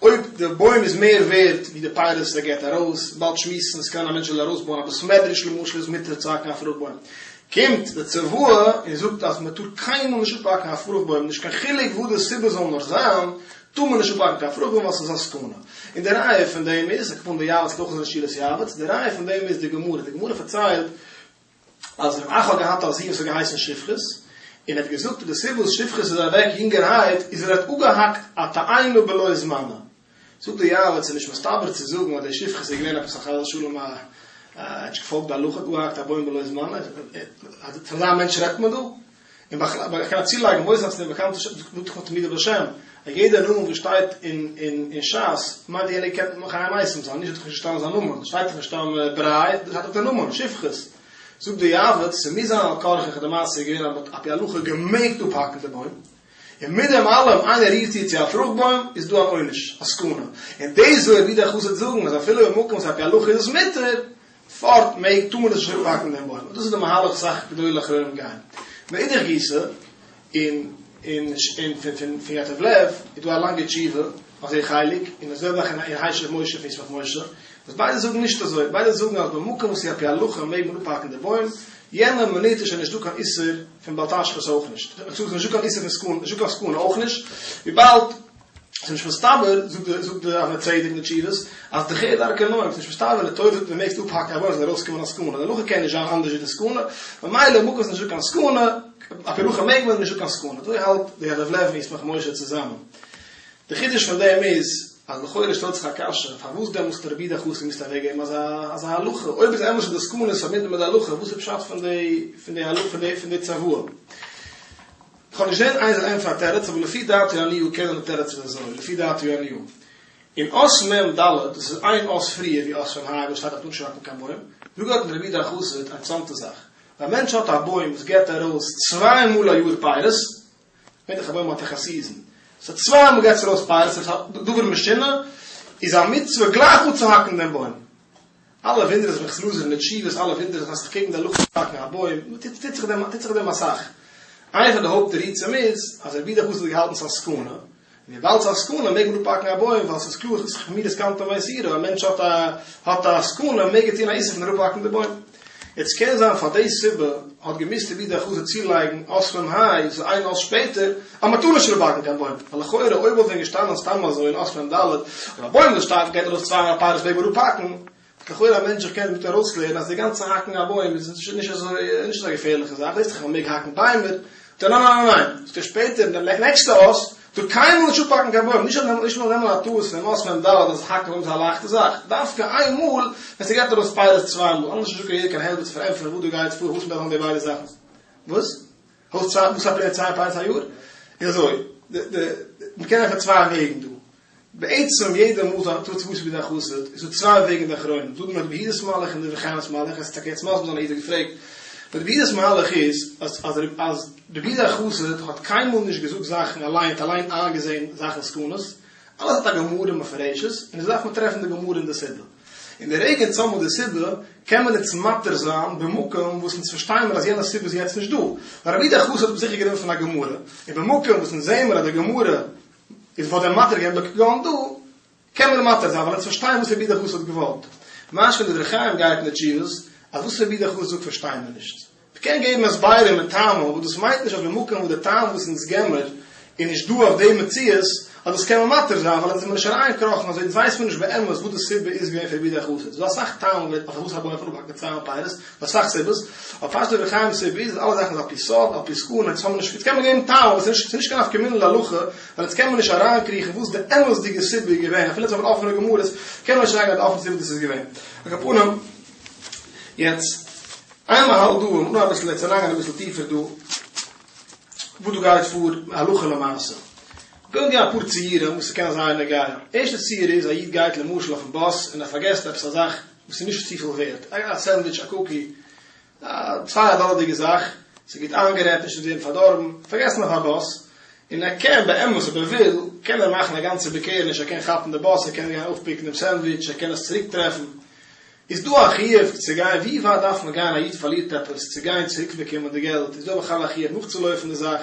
אויב די בוים איז מער ווערט ווי די פירות וואס ער געבט ארויס, באלד שמועסן, עס קען א מענטש וויל ארויסבויען א בית מדרש למשל איז מותר צו האקן א פרוכט בוים, קומט די צוואה און זאגט אז מען טאר קיינמאל נישט אפהאקן א פרוכט בוים נישט קיין חילוק וואס די סיבה זאל נאר זיין, טאר מען נישט אפהאקן קיין פרוכט בוים ווייל ס'איז א סכנה. און די ראיה פון דעם איז, עכ פ אין די יעבץ להלכה איז שאילת יעבץ, די ראיה פון דעם איז די גמרא, די גמרא פארציילט אז רב אחא האט געהאט א זון וואס האט געהייסן שפחות, און ער האט געזאגט אז די סיבה וואס שפחות איז אוועק יונגערהייט איז ווייל ער האט אפגעהאקט א תאנה בלא זמנה. זאגט די יעבץ ס'איז נישט מסתבר צו זאגן אז די שפחות איז געווען עפעס א חס ושלום א ער האט נישט געפאלגט די הלכה האט אפגעהאקט א בוים בלא זמנה, פון אזא מענטש רעדט מען דא? און בכלל, איך קען צולייגן מוסף צו די באקאנטע זאגט דאך תלמידי בעל שם, אז יעדער נאמען וואס שטייט אין אין שס, מיינט יענער קען נאך איין מייסם זיין, נישט האט דאך נישט געשטאנען זיין נאמען, שטייט דאך נישט סתם בריי, דאס האט דאך דער נאמען, שפחות. זאגט די יעבץ, ס'מוז זיין על כרחך די מעשה איז געווען אז מ'האט על פי הלכה געמעגט אפהאקן די בוים, און מיט דעם אלעם איינער רירט צו צו א פרוכט בוים איז דא אן עונש, א סכנה, און דאס זאל רבי יהודה החסיד זאגן אז אפילו במקום וואס על פי הלכה איז עס מותר, פארט מעג טאר מען נישט אפהאקן דעם בוים, און דאס איז די מהלך אסאך גדולי אחרונים גייען. מאידך גיסא, אין אין אין פון פון פון יטב לב איז דא א לאנגע תשובה אויף די חלק, און די זעלבע זאך אין השיב משה פון ישמח משה, וואס ביידע זאגן נישט אזוי, ביידע זאגן אז במקום וואס איז על פי הלכה מעג מען אפהאקן די בוים, יענע מינוט איז שוין נישט דא קיין איסור פון בל תשחית אויך נישט, ס'איז נישט דא קיין איסור פון סכנה, נישט דא קיין סכנה אויך נישט, וויבאלד ס'איז נישט מסתבר, זאגט די זאגט די אבני צדק אין די תשובות, אז דכי דרכי נועם, ס'איז נישט מסתבר, די תורה זאגט דו מעגסט אפהאקן א בוים ס'זאל ארויסקומען א סכנה, די הלכה קען נישט זיין אנדערש ווי די סכנה, ממילא במקום ס'איז נישט דא קיין סכנה, על פי הלכה מעג מען, נישט דא קיין סכנה. אזוי האלט די יטב לב און ישמח משה צוזאמען. די חידוש פון דעם איז, אז לכאורה שטעלט זיך א קשיא, פארוואס דעמאלטס האט רבי יהודה החסיד געמוזט אוועקגעבן אזא אזא הלכה? אויב איז אמת אז די סכנה איז פארבינדן מיט די הלכה, וואס איז פשט פון די פון די הלכה פון די פון די צוואה? כ'האב נישט געזען איינער זאל ענטפערן א תירוץ, אבער לפי דעתי אני קען זיין די תירוץ איז אזוי, לפי דעתי אני. אין אות מ ד, דאס איז איין אות פריער ווי אות מ ה וואס שטייט אז מ'טאר נישט האקן קיין בוים, זאגט דארטן רבי יהודה החסיד א אינטערעסאנטע זאך, ווען א מענטש האט א בוים וואס געבט ארויס צוויי מאל א יאר פירות, געווענליך א בוים האט דאך א season, סאו צוויי מאל געבט עס ארויס פירות, איז א דבר משונה, איז א מצוה גלייך אפצוהאקן דעם בוים. אלע וואונדערן זיך מנחת אלעזר אין די תשובות, אלע וואונדערן זיך אז ס'איז קעגן די הלכה צו האקן א בוים, טוט זיך דעם טוט זיך דעם אסאך. איינע פון די הויפט תירוצים איז, אז רבי יהודה החסיד האט געהאלטן ס'איז א סכנה, און וויבאלד ס'איז א סכנה מעג מען אפהאקן א בוים ווייל ס'איז קלאר ס'איז חמירא סכנתא מאיסורא, א מענטש האט א האט א סכנה מעג ער טון א איסור פון אראפהאקן די בוים. יעצט קען זיין פאר די סיבה האט געמוזט רבי יהודה החסיד צולייגן אות מ ה איז איין אות שפעטער אז מ'טאר נישט אראפהאקן קיין בוים, ווייל לכאורה אויב וואלט ווען געשטאנען סתם אזוי אין אות מ ד אז א בוים וואס שטארק גייט ארויס צוויי מאל פירות מעג מען אראפהאקן, האט לכאורה א מענטש זיך קענען מיט ארויסלערנען אז די גאנצע האקן א בוים איז נישט אזוי נישט אזא געפערליכע זאך, זעסט דאך אז מ'מעג האקן ביימער, ניין ניין ניין ניין, זאגט ער שפעטער אין די נעקסטע אות, טאר קיינמאל נישט אפהאקן קיין בוים, נישט נישט נאר נעמען א טעות פון אות מ ד אז האקן בוים איז א לייכטע זאך, דווקא איין מאל ווען ס'געבט ארויס פירות צוויי מאל, אנדערש נישטא קיין קיין הסבר צו פארענטפערן וואס דא גייט פאר, וואס מ'דארף האבן די ביידע זאכן. וואס? וואס צוויי וואס א פלען צוויי פירות א יאר? איז אזוי, די די מ'קען ענטפערן צוויי וועגן דא. בעצם יעדע מאל זיין טוט וואס ווי דער חסיד, איז דא צוויי וועגן די אחרונים, דא די נודע ביהודה'ס מהלך און די דברי חיים'ס מהלך, עס איז טאקע יעצט מסביר זיין א איד האט געפרעגט, נודע ביהודה'ס מהלך איז אז אז אז רבי יהודה החסיד האט קיינמאל נישט געזאגט זאכן אליין, האט אליין איינגעזען זאכן סכנות, אלעס האט א גמרא מפורשת, און עס דארף מען טרעפן די גמרא אין די סיבה. און די רגע אונז האבן די סיבה, קען מען אונז מתיר זיין במקום וואס אונז פארשטייען מיר אז יענע סיבה איז יעצט נישט דא. ווייל רבי יהודה החסיד האט זיכער גענומען פון א גמרא, און במקום וואס אונז זעען מיר אז די גמרא איז וואלט ער מתיר געווען בכגון דא, קען מען מתיר זיין ווייל אונז פארשטייען וואס רבי יהודה החסיד האט געוואלט. משא כ דברי חיים גייט אין די תשובות אז וואס רבי יהודה החסיד זאגט פארשטייען מיר נישט. מ'קען געבן הסברים און טעמים אבער דאס מיינט נישט אז במקום וואס די טעם וואס אונז געמער איז נישט דא אויף די מציאות אז דאס קען מען מתיר זיין ווייל אונז זעמיר נישט אריינקראכן אזוי אונז ווייסט מיר נישט באמת וואס די סיבה איז געווען פון רבי יהודה החסיד. ס'איז דא אסאך טעמים אויף וואס רבנים פון אפהאקן צוויי מאל פירות. אסאך סיבות, אבער פשט דברי חיים'ס סיבה איז אז אלע זאכן איז על פי סוד, על פי סכנה, אונז האבן נישט, אונז קען מען געבן טעם, אבער ס'איז נישט קיין נפקא מינה להלכה, ווייל אונז קען מען נישט אריינקריכן וואס די אמת'דיגע סיבה איז געווען, אפילו אונז האבן אפענע גמרות, קען מען נישט אריינגיין די אפענע סיבה וואס איז געווען. על כל פנים, יעצט, איינמאל האלט דא, און נאר אביסל, יעצט אריינגיין אביסל טיפער דא, וואס דא גייט פאר הלכה למעשה. כ'וויל געבן אפאר ציורים וואס ס'קען זיין נוגע. ערשטע ציור איז, א איד גייט למשל אויפן באס און ער פארגעסט עפעס א זאך, וואס איז נישט צופיל ווערט, א סענדוויטש, א cookie, א צוויי א דאלערדיגע זאך, ס'איז גוט איינגערעדט, נישט צו ווערן פארדארבן, פארגעסן אויף א באס, און ער קען באמת אויב ער וויל, קען ער מאכן א גאנצע איבערקערעניש, ער קען כאפן די באס, ער קען גיין אויפפיקן דעם סענדוויטש, ער קען עס צוריק טרעפן. איז דא א חיוב צו גיין? ווי ווייט דארף מען גיין? א איד פארלירט עפעס, צו גיין צוריקבאקומען די געלט? איז דא בכלל א חיוב נאכצולויפן די זאך?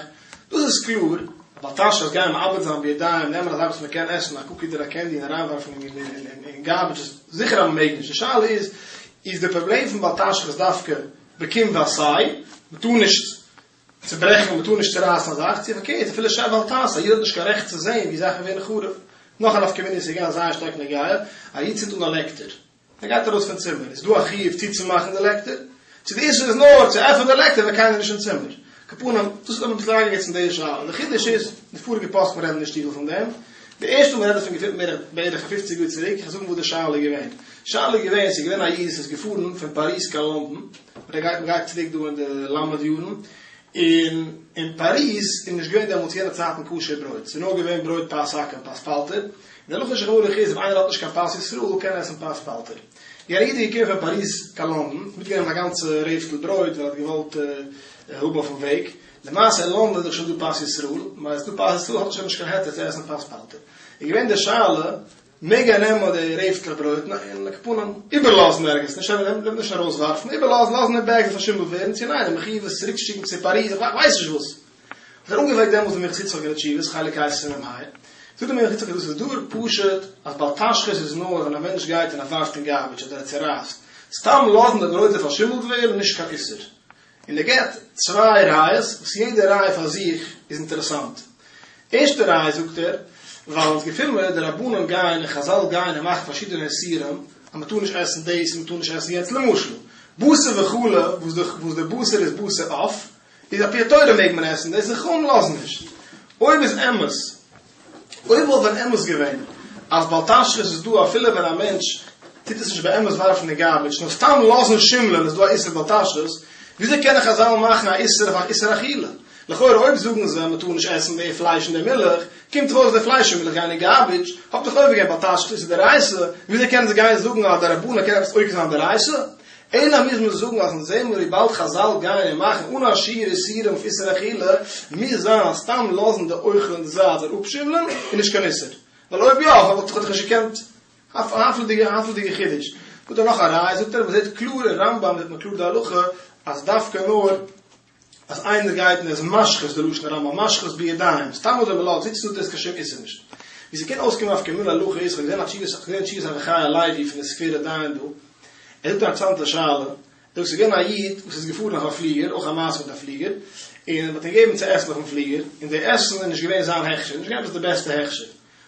דאס איז קלאר, א בל תשחית גיין מאבד זיין בידיים, נעמען א זאך וואס מען קען עסן, א cookie אדער א candy און אריינווארפן אין garbage איז זיכער אז מען מעג נישט. די שאלה איז, איז די פראבלעם פון בל תשחית דווקא בקום ועשה, מען טאר נישט צוברעכן, מען טאר נישט צורייסן א זאך, צו פארקערט, אפילו שב ואל תעשה, א איד האט נישט קיין רעכט צו זען ווי זאכן ווערן חרוב. נאך א נפקא מינה איז געווען זייער שטארק נוגע, א איד צינדט אן א לעקטער, ער גייט ארויס פון צימער, איז דא א חיוב צוצומאכן די לעקטער? צו די איסור איז נאר צו עפענען די לעקטער ווען קיינער איז נישט אין צימער? כפנים, דאס האט מען אביסל אריינגעגעבן אין די שאלה. די חידוש איז, די פאריגע פוסקים רעדן נישט צופיל פון דעם. די ערשטע מאל מ'רעדט דערפון געפינט מען בערך א פופציג יאר צוריק, איך וועל זאגן וואס די שאלה איז געווען. די שאלה איז געווען, ס'איז געווען א איד וואס איז געפארן פון פאריז קיין לאנדאן, מ'גייט מ'גייט צוריק דא אין די למד יארן, און אין פאריז איז נישט געווען דעמאלטס יענע צייטן כשר ברויט, ס'איז נאר געווען ברויט פת עכו"ם פת פלטר, און די הלכה אין שולחן ערוך איז אויב איינער האט נישט קיין פת ישראל קען ער עסן פת פלטר. יענער איד איז געקומען פון פאריז קיין לאנדאן, מיטגענומען א גאנצע רעפטל ברויט ווייל ער האט געוואלט האבן אויפן וועג, למעשה אין לאנדאן איז דאך שוין דא פת ישראל, ממילא איז דא פת ישראל האט ער שוין נישט קיין היתר צו עסן פת פלטר. איז געווען די שאלה מעג ער נעמען די רעפטלעך ברויט און עכ"פ איבערלאזן ערגעץ, נישט נישט ארויסווארפן, איבערלאזן, לאזן אין bag זאל פארשימלט ווערן, צו ניין, איז מחיוב עס צוריקשיקן צו פאריז, איך ווייס נישט וואס. האט ער אנגעפרעגט דעמאלטס דעם מנחת יצחק אין די תשובות, חלק ה' סימן ה', זאגט דער מנחת יצחק דאס איז דבר פשוט אז בל תשחית איז נאר ווען א מענטש גייט און ער ווארפט אין garbage אדער ער צערייסט, סתם לאזן די ברויט זאל פארשימלט ווערן איז נישט קיין איסור. און ער געבט צוויי ראיות וואס יעדע ראיה פאר זיך איז אינטערעסאנט. ערשטע ראיה זאגט ער, ווייל אונז געפינען מיר די רבנן גייען און חזל גייען און מאכן פארשידענע איסורים אז מען טאר נישט עסן דאס און מען טאר נישט עסן יענץ למשל בשר וחלב וואס די וואס די בשר איז בשר עוף איז על פי התורה מעג מען עסן דאס און חכמים לאזן נישט. אויב איז אמת אויב וואלט ווען אמת געווען אז בל תשחית איז דא אפילו ווען א מענטש טוט עס נישט באמת ווארפן אין garbage נאר סתם לאזן שימלען איז דא א איסור בל תשחית, וויאזוי קענען חזל מאכן א איסור אויף א איסור אכילה? לכאורה אויב זאגן זיי מען טאר נישט עסן די פלייש און די מילך, קומט דאך אויס די פלייש און מילך גייען אין garbage, האב דאך עובר געווען בל תשחית איסור דאורייתא, וויאזוי קענען זיי גיין זאגן אז די רבנן קען עפעס עוקר זיין דאורייתא? אלא מוז מען זאגן אז אונז זעמיר וויבאלד חזל גייען און מאכן אן א שיעור איסורים אויף איסור אכילה, מוז זיין אז סתם לאזן די אוכל אין די זייט זאל אפשימלען איז נישט קיין איסור, ווייל אויב יא וואלט איך דאך נישט געקענט א הפלא'דיגע חידוש. זאגט ער נאך א ראיה, זאגט ער מ'זעט קלאר אין רמב"ם זעט מען קלאר די הלכה אז דווקא נאר אז איינער גייט און ער איז משחית די לשון הרמב"ם משחית בידיים, סתם אזוי מ'לאזט זיצן טוט עס קיין שום איסור נישט. ווי ס'קען אויסקומען נפקא מינה להלכה איז, כ'האב געזען א תשובה, כ'האב געזען תשובת אביחי הלוי פון די סקווערע דיין דא, ער זאגט א אינטערעסאנטע שאלה, ער זאגט ס'איז געווען א איד וואס איז געפארן אויף א פליגער, אויך א מעשה מיט א פליגער, און מ'האט אים געגעבן צו עסן אויפן פליגער, און די עסן איז נישט געווען זיין הכשר, נישט געווען עפעס די בעסטע הכשר,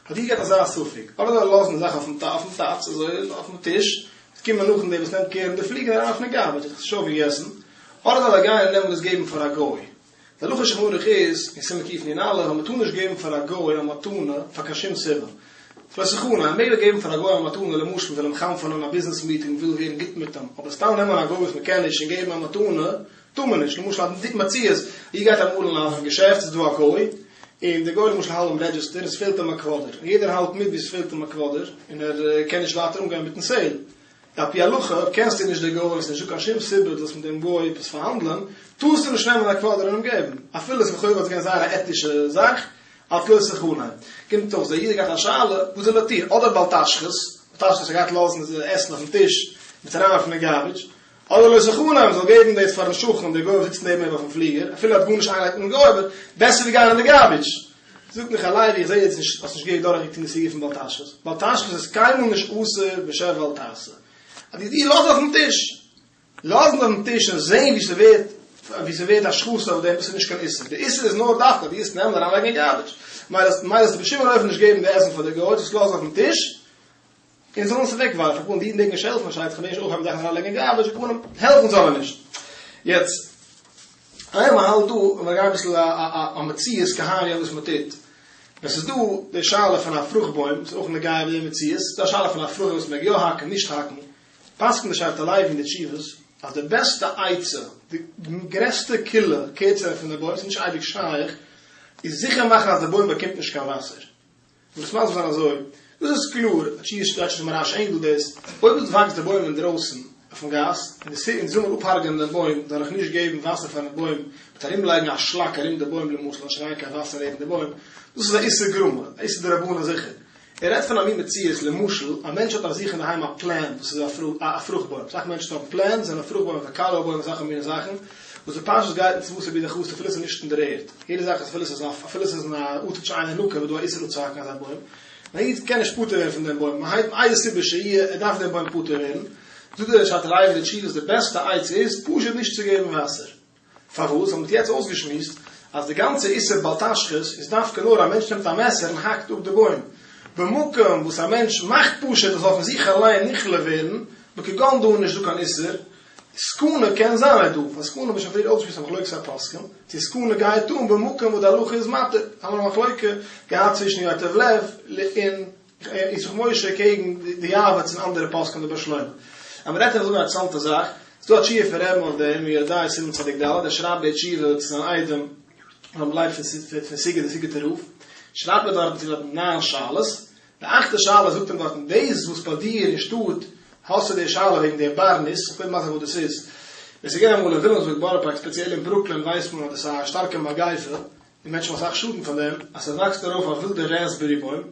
האט איר געהאט אזא ספק, אדער זאל ער לאזן די זאך אויפן טאץ, אזוי אויפן טיש, וועט קומען נאכן דער וואס נעמט קער אין די פליגער אריין אויפן garbage, האט ער עס שוין אויפגעגעסן, אדער זאל ער גיין און נעמען דאס געבן פאר א גוי. די הלכה שולחן ערוך איז, אין סימן קנ"א, אז מען טאר נישט געבן פאר א גוי א מתנה פאר קיין שום סיבה. ס'איז לא תחנם, מען מעג געבן פאר א גוי א מתנה למשל מען וויל אים חנפ'ענען א ביזנעס meeting, מען וויל ווערן גוט מיט אים, אבער סתם נעמען א גוי וואס מען קען נישט און געבן א מתנה, טאר מען נישט, למשל א מציאות, איר גייט אמאל אין א געשעפט, ס'איז דא א גוי, און דער גוי למשל האלט ביים register און ס'פעלט אים א קוואדער, און יעדער האלט מיט ווי ס'פעלט אים א קוואדער, און ער קען נישט ווייטער אנגיין מיטן sale. על פי הלכה, אויב קענסטו נישט דער גוי און ס'איז נישטא קיין שום סיבה דו זאלסט מיט דעם גוי עפעס פארהאנדלען, טארסטו נישט נעמען א קוואדער און אים געבן, אפילו ס'איז לכאורה וואלט עס געווען זייער א עטישע זאך, אלס לא תחנם. קומט אויס, דער איד האט געהאט א שאלה, וואס זאל ער טון, אדער בל תשחית, בל תשחית ער גייט לאזן עסן אויפן טיש, מיט אריינווארפן אין garbage, אדער לא תחנם, זאל געבן דאס פארן שכן, דער גוי וואס זיצט נעבן אים אויפן פליגער, אפילו ער האט גארנישט איינגעלייגט מיטן גוי, אבער בעסער ווי גיין אין די garbage. זאגט מיך הלוי, איך זע יעצט נישט, האסט נישט געהעריג דורכגעטון די סוגיא פון בל תשחית. בל תשחית איז קיינמאל נישט אסור בשב ואל תעשה. אז דו לאז אויפן טיש, לאזן אויפן טיש און זען ווי ס'ווערט, ווי ס'ווערט א השחתה אויף דעם, דאס איז נישט קיין איסור. די איסור איז נאר דווקא אז דו וועסט נעמען אריינלייגן אין garbage. מילא זאלסטו בשום אופן נישט געבן די עסן פאר די גוי, זאלסט לאזן אויפן טיש, און זאלן עס אוועק ווארפן, כמובן די אידן מעגן נישט העלפן, פארשטייט זיך, מענטשן אויך האבן זאכן אריינלייגן אין garbage, כמובן העלפן זאל מען נישט. יעצט, איינמאל מ'האלט דא, און מיר גייען אביסל א מציאות כהאי וואס מ'טוט, ווען ס'איז דא די שאלה פון א פרוכט בוים, ס'איז אויך נוגע ביי די מציאות, ס'איז דא א שאלה פון א פרוכט וואס מ'מעג יא האקן, נישט האקן, פסק'נט די שבט הלוי אין די תשובות, אז די בעסטע עצה, די גרעסטע קולא קערצער פון די בוים, ס'איז נישט אייביג שייך, איז זיכער מאכן אז די בוים באקומט נישט קיין וואסער. און דאס מסביר זיין אזוי, דאס איז קלאר, א תשובה שטייט שוין אין מהרש ענגל דאס, אויב דו וואקסט די בוים אינדרויסן אויפן גאס, און די און זאל מען אפ'הרג'ענען דעם בוים דורך נישט געבן וואסער פארן בוים, מיט ארומלייגן א שלאק ארום די בוים למשל, נישט אריין קיין וואסער נעבן די בוים, דאס איז א איסור גרמא, א איסור דרבנן זיכער. ער רעדט פון א מין מציאות, למשל, א מענטש האט אויף זיך אינדערהיים א plant וואס איז א פרוכט בוים, אסאך מענטשן האבן plants, זענען פרוכט בוימער פון קאלעווע בוימער אסאך מיני זאכן, וואס די פשט גייט אין צוואת רבי דחוס אפילו ס'איז נישט אין דער ערד, יעדע זאך איז אפילו ס'איז אויף אפילו ס'איז אין א ארט שאין הנקה וואס דא א איסור אפצוהאקן אזא בוים, א איד קען נישט פטור ווערן פון דעם בוים, מאיזה סיבה שיהיה, ער דארף דעם בוים פטור ווערן, זאגט דער שאטער לייב אין די תשובות די בעסטע עצה איז פשוט נישט צו געבן וואסער. פארוואס? ווייל מ'האט יעצט אויסגעשמועסט אז די גאנצע איסור בל תשחית איז דווקא נאר א מענטש נעמט א מעסער און האקט אפ די בוים. במקום וואס א מענטש מאכט פשוט עס זאל פון זיך אליין נכלה ווערן, בכגון דא איז נישט דא קיין איסור, סכנה קען זיין איז דא, פאר סכנה האט מען שוין פריער אויסגעשמועסט א מחלוקת הפוסקים, צו סכנה גייט אן במקום וואס די הלכה איז מתיר, האבן מיר א מחלוקה געהאט צווישן יטב לב און ישמח משה קעגן די יעבץ און אנדערע פוסקים די בית שלמה. אז מ'רעדט איך זאגן א אינטערעסאנטע זאך, ס'דא א תשובה פון רבי'ן אויף דעם, יורה דעה סימן צדיק ד', ער שרייבט די תשובה צו זיין איידעם רבי לייב פון סיגוט די סיגוטער רב, שרייבט ער דארטן צו דארטן ניין שאלות, די אכטע שאלה זאגט אים דארטן דאס וואס ביי דיר אין שטאט האסטו די שאלה וועגן די בארניס, איך וויל מסביר וואס דאס איז, ווען ס'איז געווען אמאל אין וויליאמסבורג בארא פארק ספעציעל אין ברוקלין ווייסט מען אז דאס איז א שטארקע מגיפה, און מענטשן האבן אסאך שאדן פון דעם, אז ס'וואקסט ארויף א ווילדע raspberry בוים,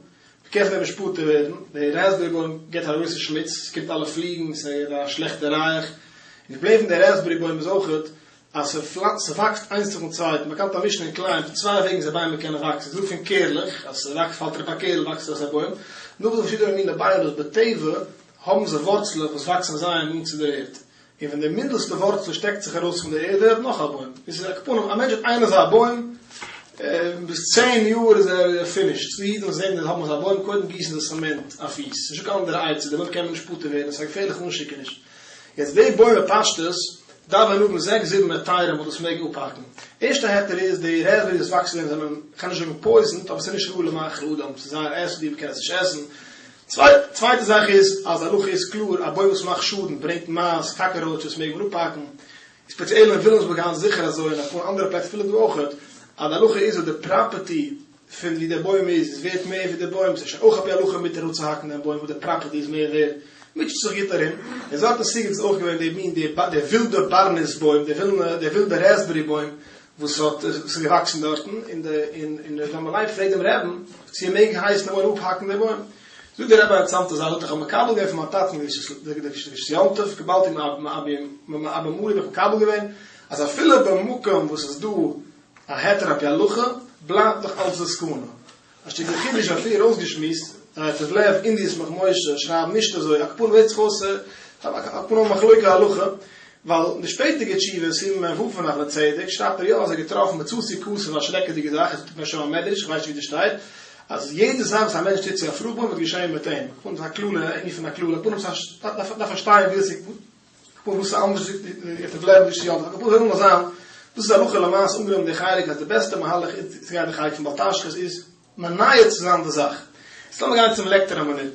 מ'קען פון דעם נישט פטור ווערן, די raspberry בוים גיבט א גרויסע שמוץ, ס'קומט אלע פליגן, ס'איז א שלעכטע ריח, און די פראבלעם פון די raspberry בוים איז אויכעט אז ס'וואקסט איינס נאכן צווייטן, באקאנט א משנה אין כלאים פון צוויי וועגן זיי ביימער קענען וואקסן, ס'איז דא פון קערלעך, אז ס'וואקסט פאלט אראפ א קערל וואקסט ארויס א בוים, נאך דא פארשידענע מיני ביימער וואס בטבע האבן זיי ווארצלעך וואס וואקסן זייער נאנט צו דער ערד, און ווען די מינדעסטע ווארצל שטעקט זיך ארויס פון די ערד ווערט נאך א בוים. עס איז על כל פנים, א מענטש האט איין אזא בוים, ביז צען יאר איז ער finished. ס'דא אידן וואס זעען זיי האבן אזא בוים, קודם גיסן זיי צעמענט אויף פיס. נישטא קיין אנדערע עצה, די בוים קען מען נישט פטור ווערן, עס איז א געפערליכע אנשיקעניש. יעצט די בוים בפשטות דארף מען האבן זעקס זיבן היתרים וואס דאס מעגן אפהאקן. ערשטע היתר איז, די raspberries וואס וואקסן אין דעם זענען, כ'קען נישט זאגן poisoned, אבער ס'איז נישט ראוי למאכל אדם, ס'איז זייער עסנדיג, מ'קען עס נישט עסן. צווייטע זאך איז אז הלכה איז קלאר א בוים וואס מאכט שאדן ברענגט מייז, cockroaches מעג מען אפהאקן, ספעציעל אין וויליאמסבורג היינט זיכער אזוי און אפאר אנדערע פלעצער אפילו דא אויכעט, אז די הלכה איז אז די property פון ווי דער בוים איז איז ווערט מער ווי דער בוים, ס'איז שוין אויך על פי הלכה מותר אפצוהאקן דעם בוים וואס די property איז מער ווערט, מוטשעט זיך גוט ארום, און זארט אין סיגוט איז אויך געווען די מין די ווילדע בארניס בוים, די ווילדע raspberry בוים וואס האט וואס איז געוואקסן דארטן, און די און און ר' זלמן לייב פרעגט דעם רעבן צו ער מעג הייסן דעם עולם אפהאקן די בוים, זאגט דער רבי א אינטערעסאנטע זאך, זאגט איך האב מקבל געווען פון מיין טאטן די קדושת יום טוב, קיבלתי מאבא מרי האב איך מקבל געווען, אז אפילו במקום וואס איז דא א היתר על פי הלכה, בלייבט נאך אלץ די סכנה. א שטיקל חידוש האט פריער אויסגעשמועסט, דער ייטב לב און די ישמח משה שרייבן נישט אזוי, על כל פנים זעט זיך אויס על כל פנים מחלוקה הלכה, ווייל אין די שפעטערדיגע תשובה סימן מ ו פון אבני צדק שרייבט ער יא אז ער האט געטראפן מצאתי כתוב א שרעקעדיגע זאך, עס זאגט משם המדרש, איך ווייס נישט ווי דאס שטייט, אז יעדע זאך וואס א מענטש טוט צו א פרוכט בוים וועט געשען מיט אים, על כל פנים איז א קללה, א ענין פון א קללה, על כל פנים דארף פארשטיין ווי עס איז. כפרה וואס איז אנדערש ווי די בלעבן נישט יא אבער כפרה זאל נאר זיין דאס איז הלכה למעשה אנגענומען די חלק אז די בעסטע מהלך איז צו גיין די חלק פון בל תשחית איז מונע צו זיין די זאך. יעצט לאמיר גיין צום לעקטער א מינוט.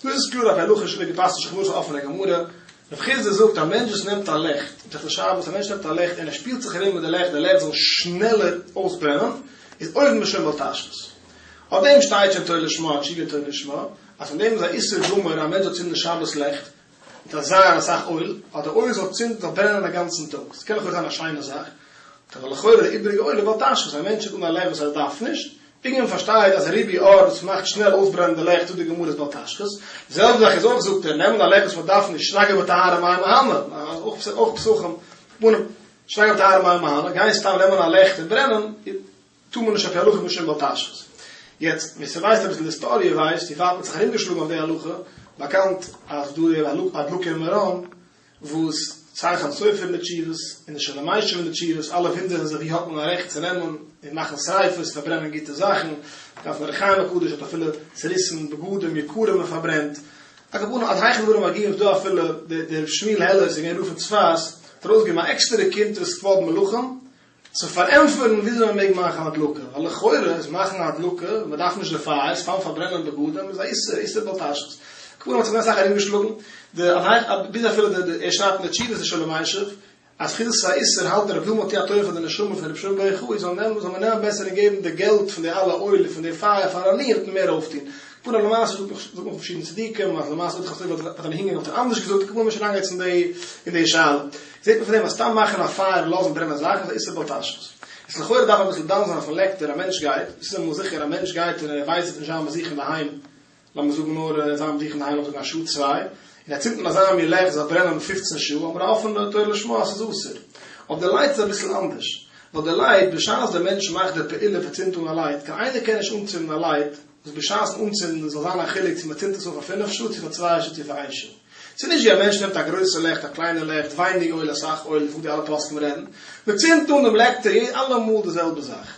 דאס איז קלאר אויף הלכה שלא געפאסט נישט כפרה ס'איז א אפענע גמרא. רב חסדא זאגט א מענטש וואס נעמט א לעכט, מסכת שבת, א מענטש נעמט א לעכט און ער שפילט זיך ארום מיט די לעכט די לעכט זאל שנעלער אויסברענען, איז עובר משום בל תשחית. אויף דעם שטייט שוין תורה לשמה, א תשובה תורה לשמה, אז פון דעם איז א איסור גמור א מענטש זאל צינדן שבת לעכט, מיט א זייער אסאך אויל, אז די אויל זאל צינדן זאל ברענען א גאנצן טאג, ס'קען לכאורה זיין א שיינע זאך, אבער לכאורה די איבעריגע אויל איז בל תשחית, א מענטש האט אן א לעכט וואס ער דארף נישט, פונקט ווי מען פארשטייט אז ריבוי אור וואס מאכט שנעל אויסברענען די לעכט זאגט די גמרא איז בל תשחית, די זעלבע זאך איז אויך זאגט ער, נעמען א לעכט וואס מען דארף נישט, שרגא בטהרה מאי מהנה, אויך פסחים, שרגא בטהרה מאי מהנה, גיין סתם נעמען א לעכט און ברענען, טאר מען נישט על פי הלכה משום בל תשחית. יעצט ווער ס'ווייסט אביסל היסטאריע ווייסט ווי ווייט מ'האט זיך ארומגעשלאגן אויף די הלכה, באקאנט אז דא די הדלקה אין מירון וואס סיי חתם סופר אין די תשובות און די שואל ומשיב אין די תשובות אלע וואונדערן זיך ווי האט מען א רעכט צו נעמען און מאכן שריפות פארברענען גוטע זאכן, דארף מען אור החיים הקדוש האט אפילו צוריסן בגדים יקרים און פארברענט. על כל פנים עד היכן דברים מגיעים איז דא אפילו דער ר' שמואל העלער איז געווען רב פון צפת האט ארויסגעגעבן א עקסטערע קונטרס כבוד מלכים צו פארענטפערן וויאזוי מען מעג מאכן הדלקה, ווייל לכאורה איז מאכן א הדלקה ווען מען דארף נישט די פייער, סתם פארברענען בגדים איז א איסור, איסור בל תשחית. כמובן האט זיך אסאך ארומגעשלאגן, די ביז אפילו די די ער שרייבט אין די תשובות די שואל ומשיב, אז חוץ אז ס'איז א איסור האלט דער רבי דא מ'האט יא א טובה פאר די נשמה פון רבי שמעון בר יוחאי זאל נעמען זאל מען נעמען בעסער און געבן די געלט פון די אלע אויל און פון די פייער פאר עניים וועט מען מער אויפטון. כמובן למעשה זאגט נאך זאגט נאך פארשידענע צדיקים אז למעשה האט דער חתם סופר האט אהינגעגאנגען האט ער אנדערש געזאגט, כמובן נישט אריינגיין אין די אין די שאלה. זעט מען פון דעם אז סתם מאכן א פייער און לאזן ברענען זאכן איז א איסור בל תשחית. איז לכאורה דארף מען אביסל דן זיין אויפן לעקטער, א מענטש גייט, דאס איז אמאל זיכער, א מענטש גייט און ער ווייסט ער וועט נישט זיין ביי זיך אינדערהיים. לאמיר זאגן נאר זיין ביי זיך אינדערהיים לאמיר זאגן א שעה צוויי, און ער צינדט אן אזא מין לעכט זאל ברענען פופצן שעה, האבן מיר א אפענע תורה לשמה אז ס'איז אסור. אויף די לייט איז אביסל אנדערש, ווייל די לייט, בשעת דער מענטש מאכט די פעולה פון צינדט אן א לייט, קיין איינער קען נישט אנצינדן א לייט וואס בשעת'ן אנצינדן זאל זיין א חילוק צו מ'צינדט עס אן פאר פינף שעה צו פאר צוויי שעה צו פאר איין שעה. ס'איז נישט ווי א מענטש נעמט א גרויסע לעכט, א קליינע לעכט, ווייניג אויל, אסאך אויל, וואס די אלע פוסקים רעדן. מ'צינדט אן דעם לעקטער אלעמאל די זעלבע זאך.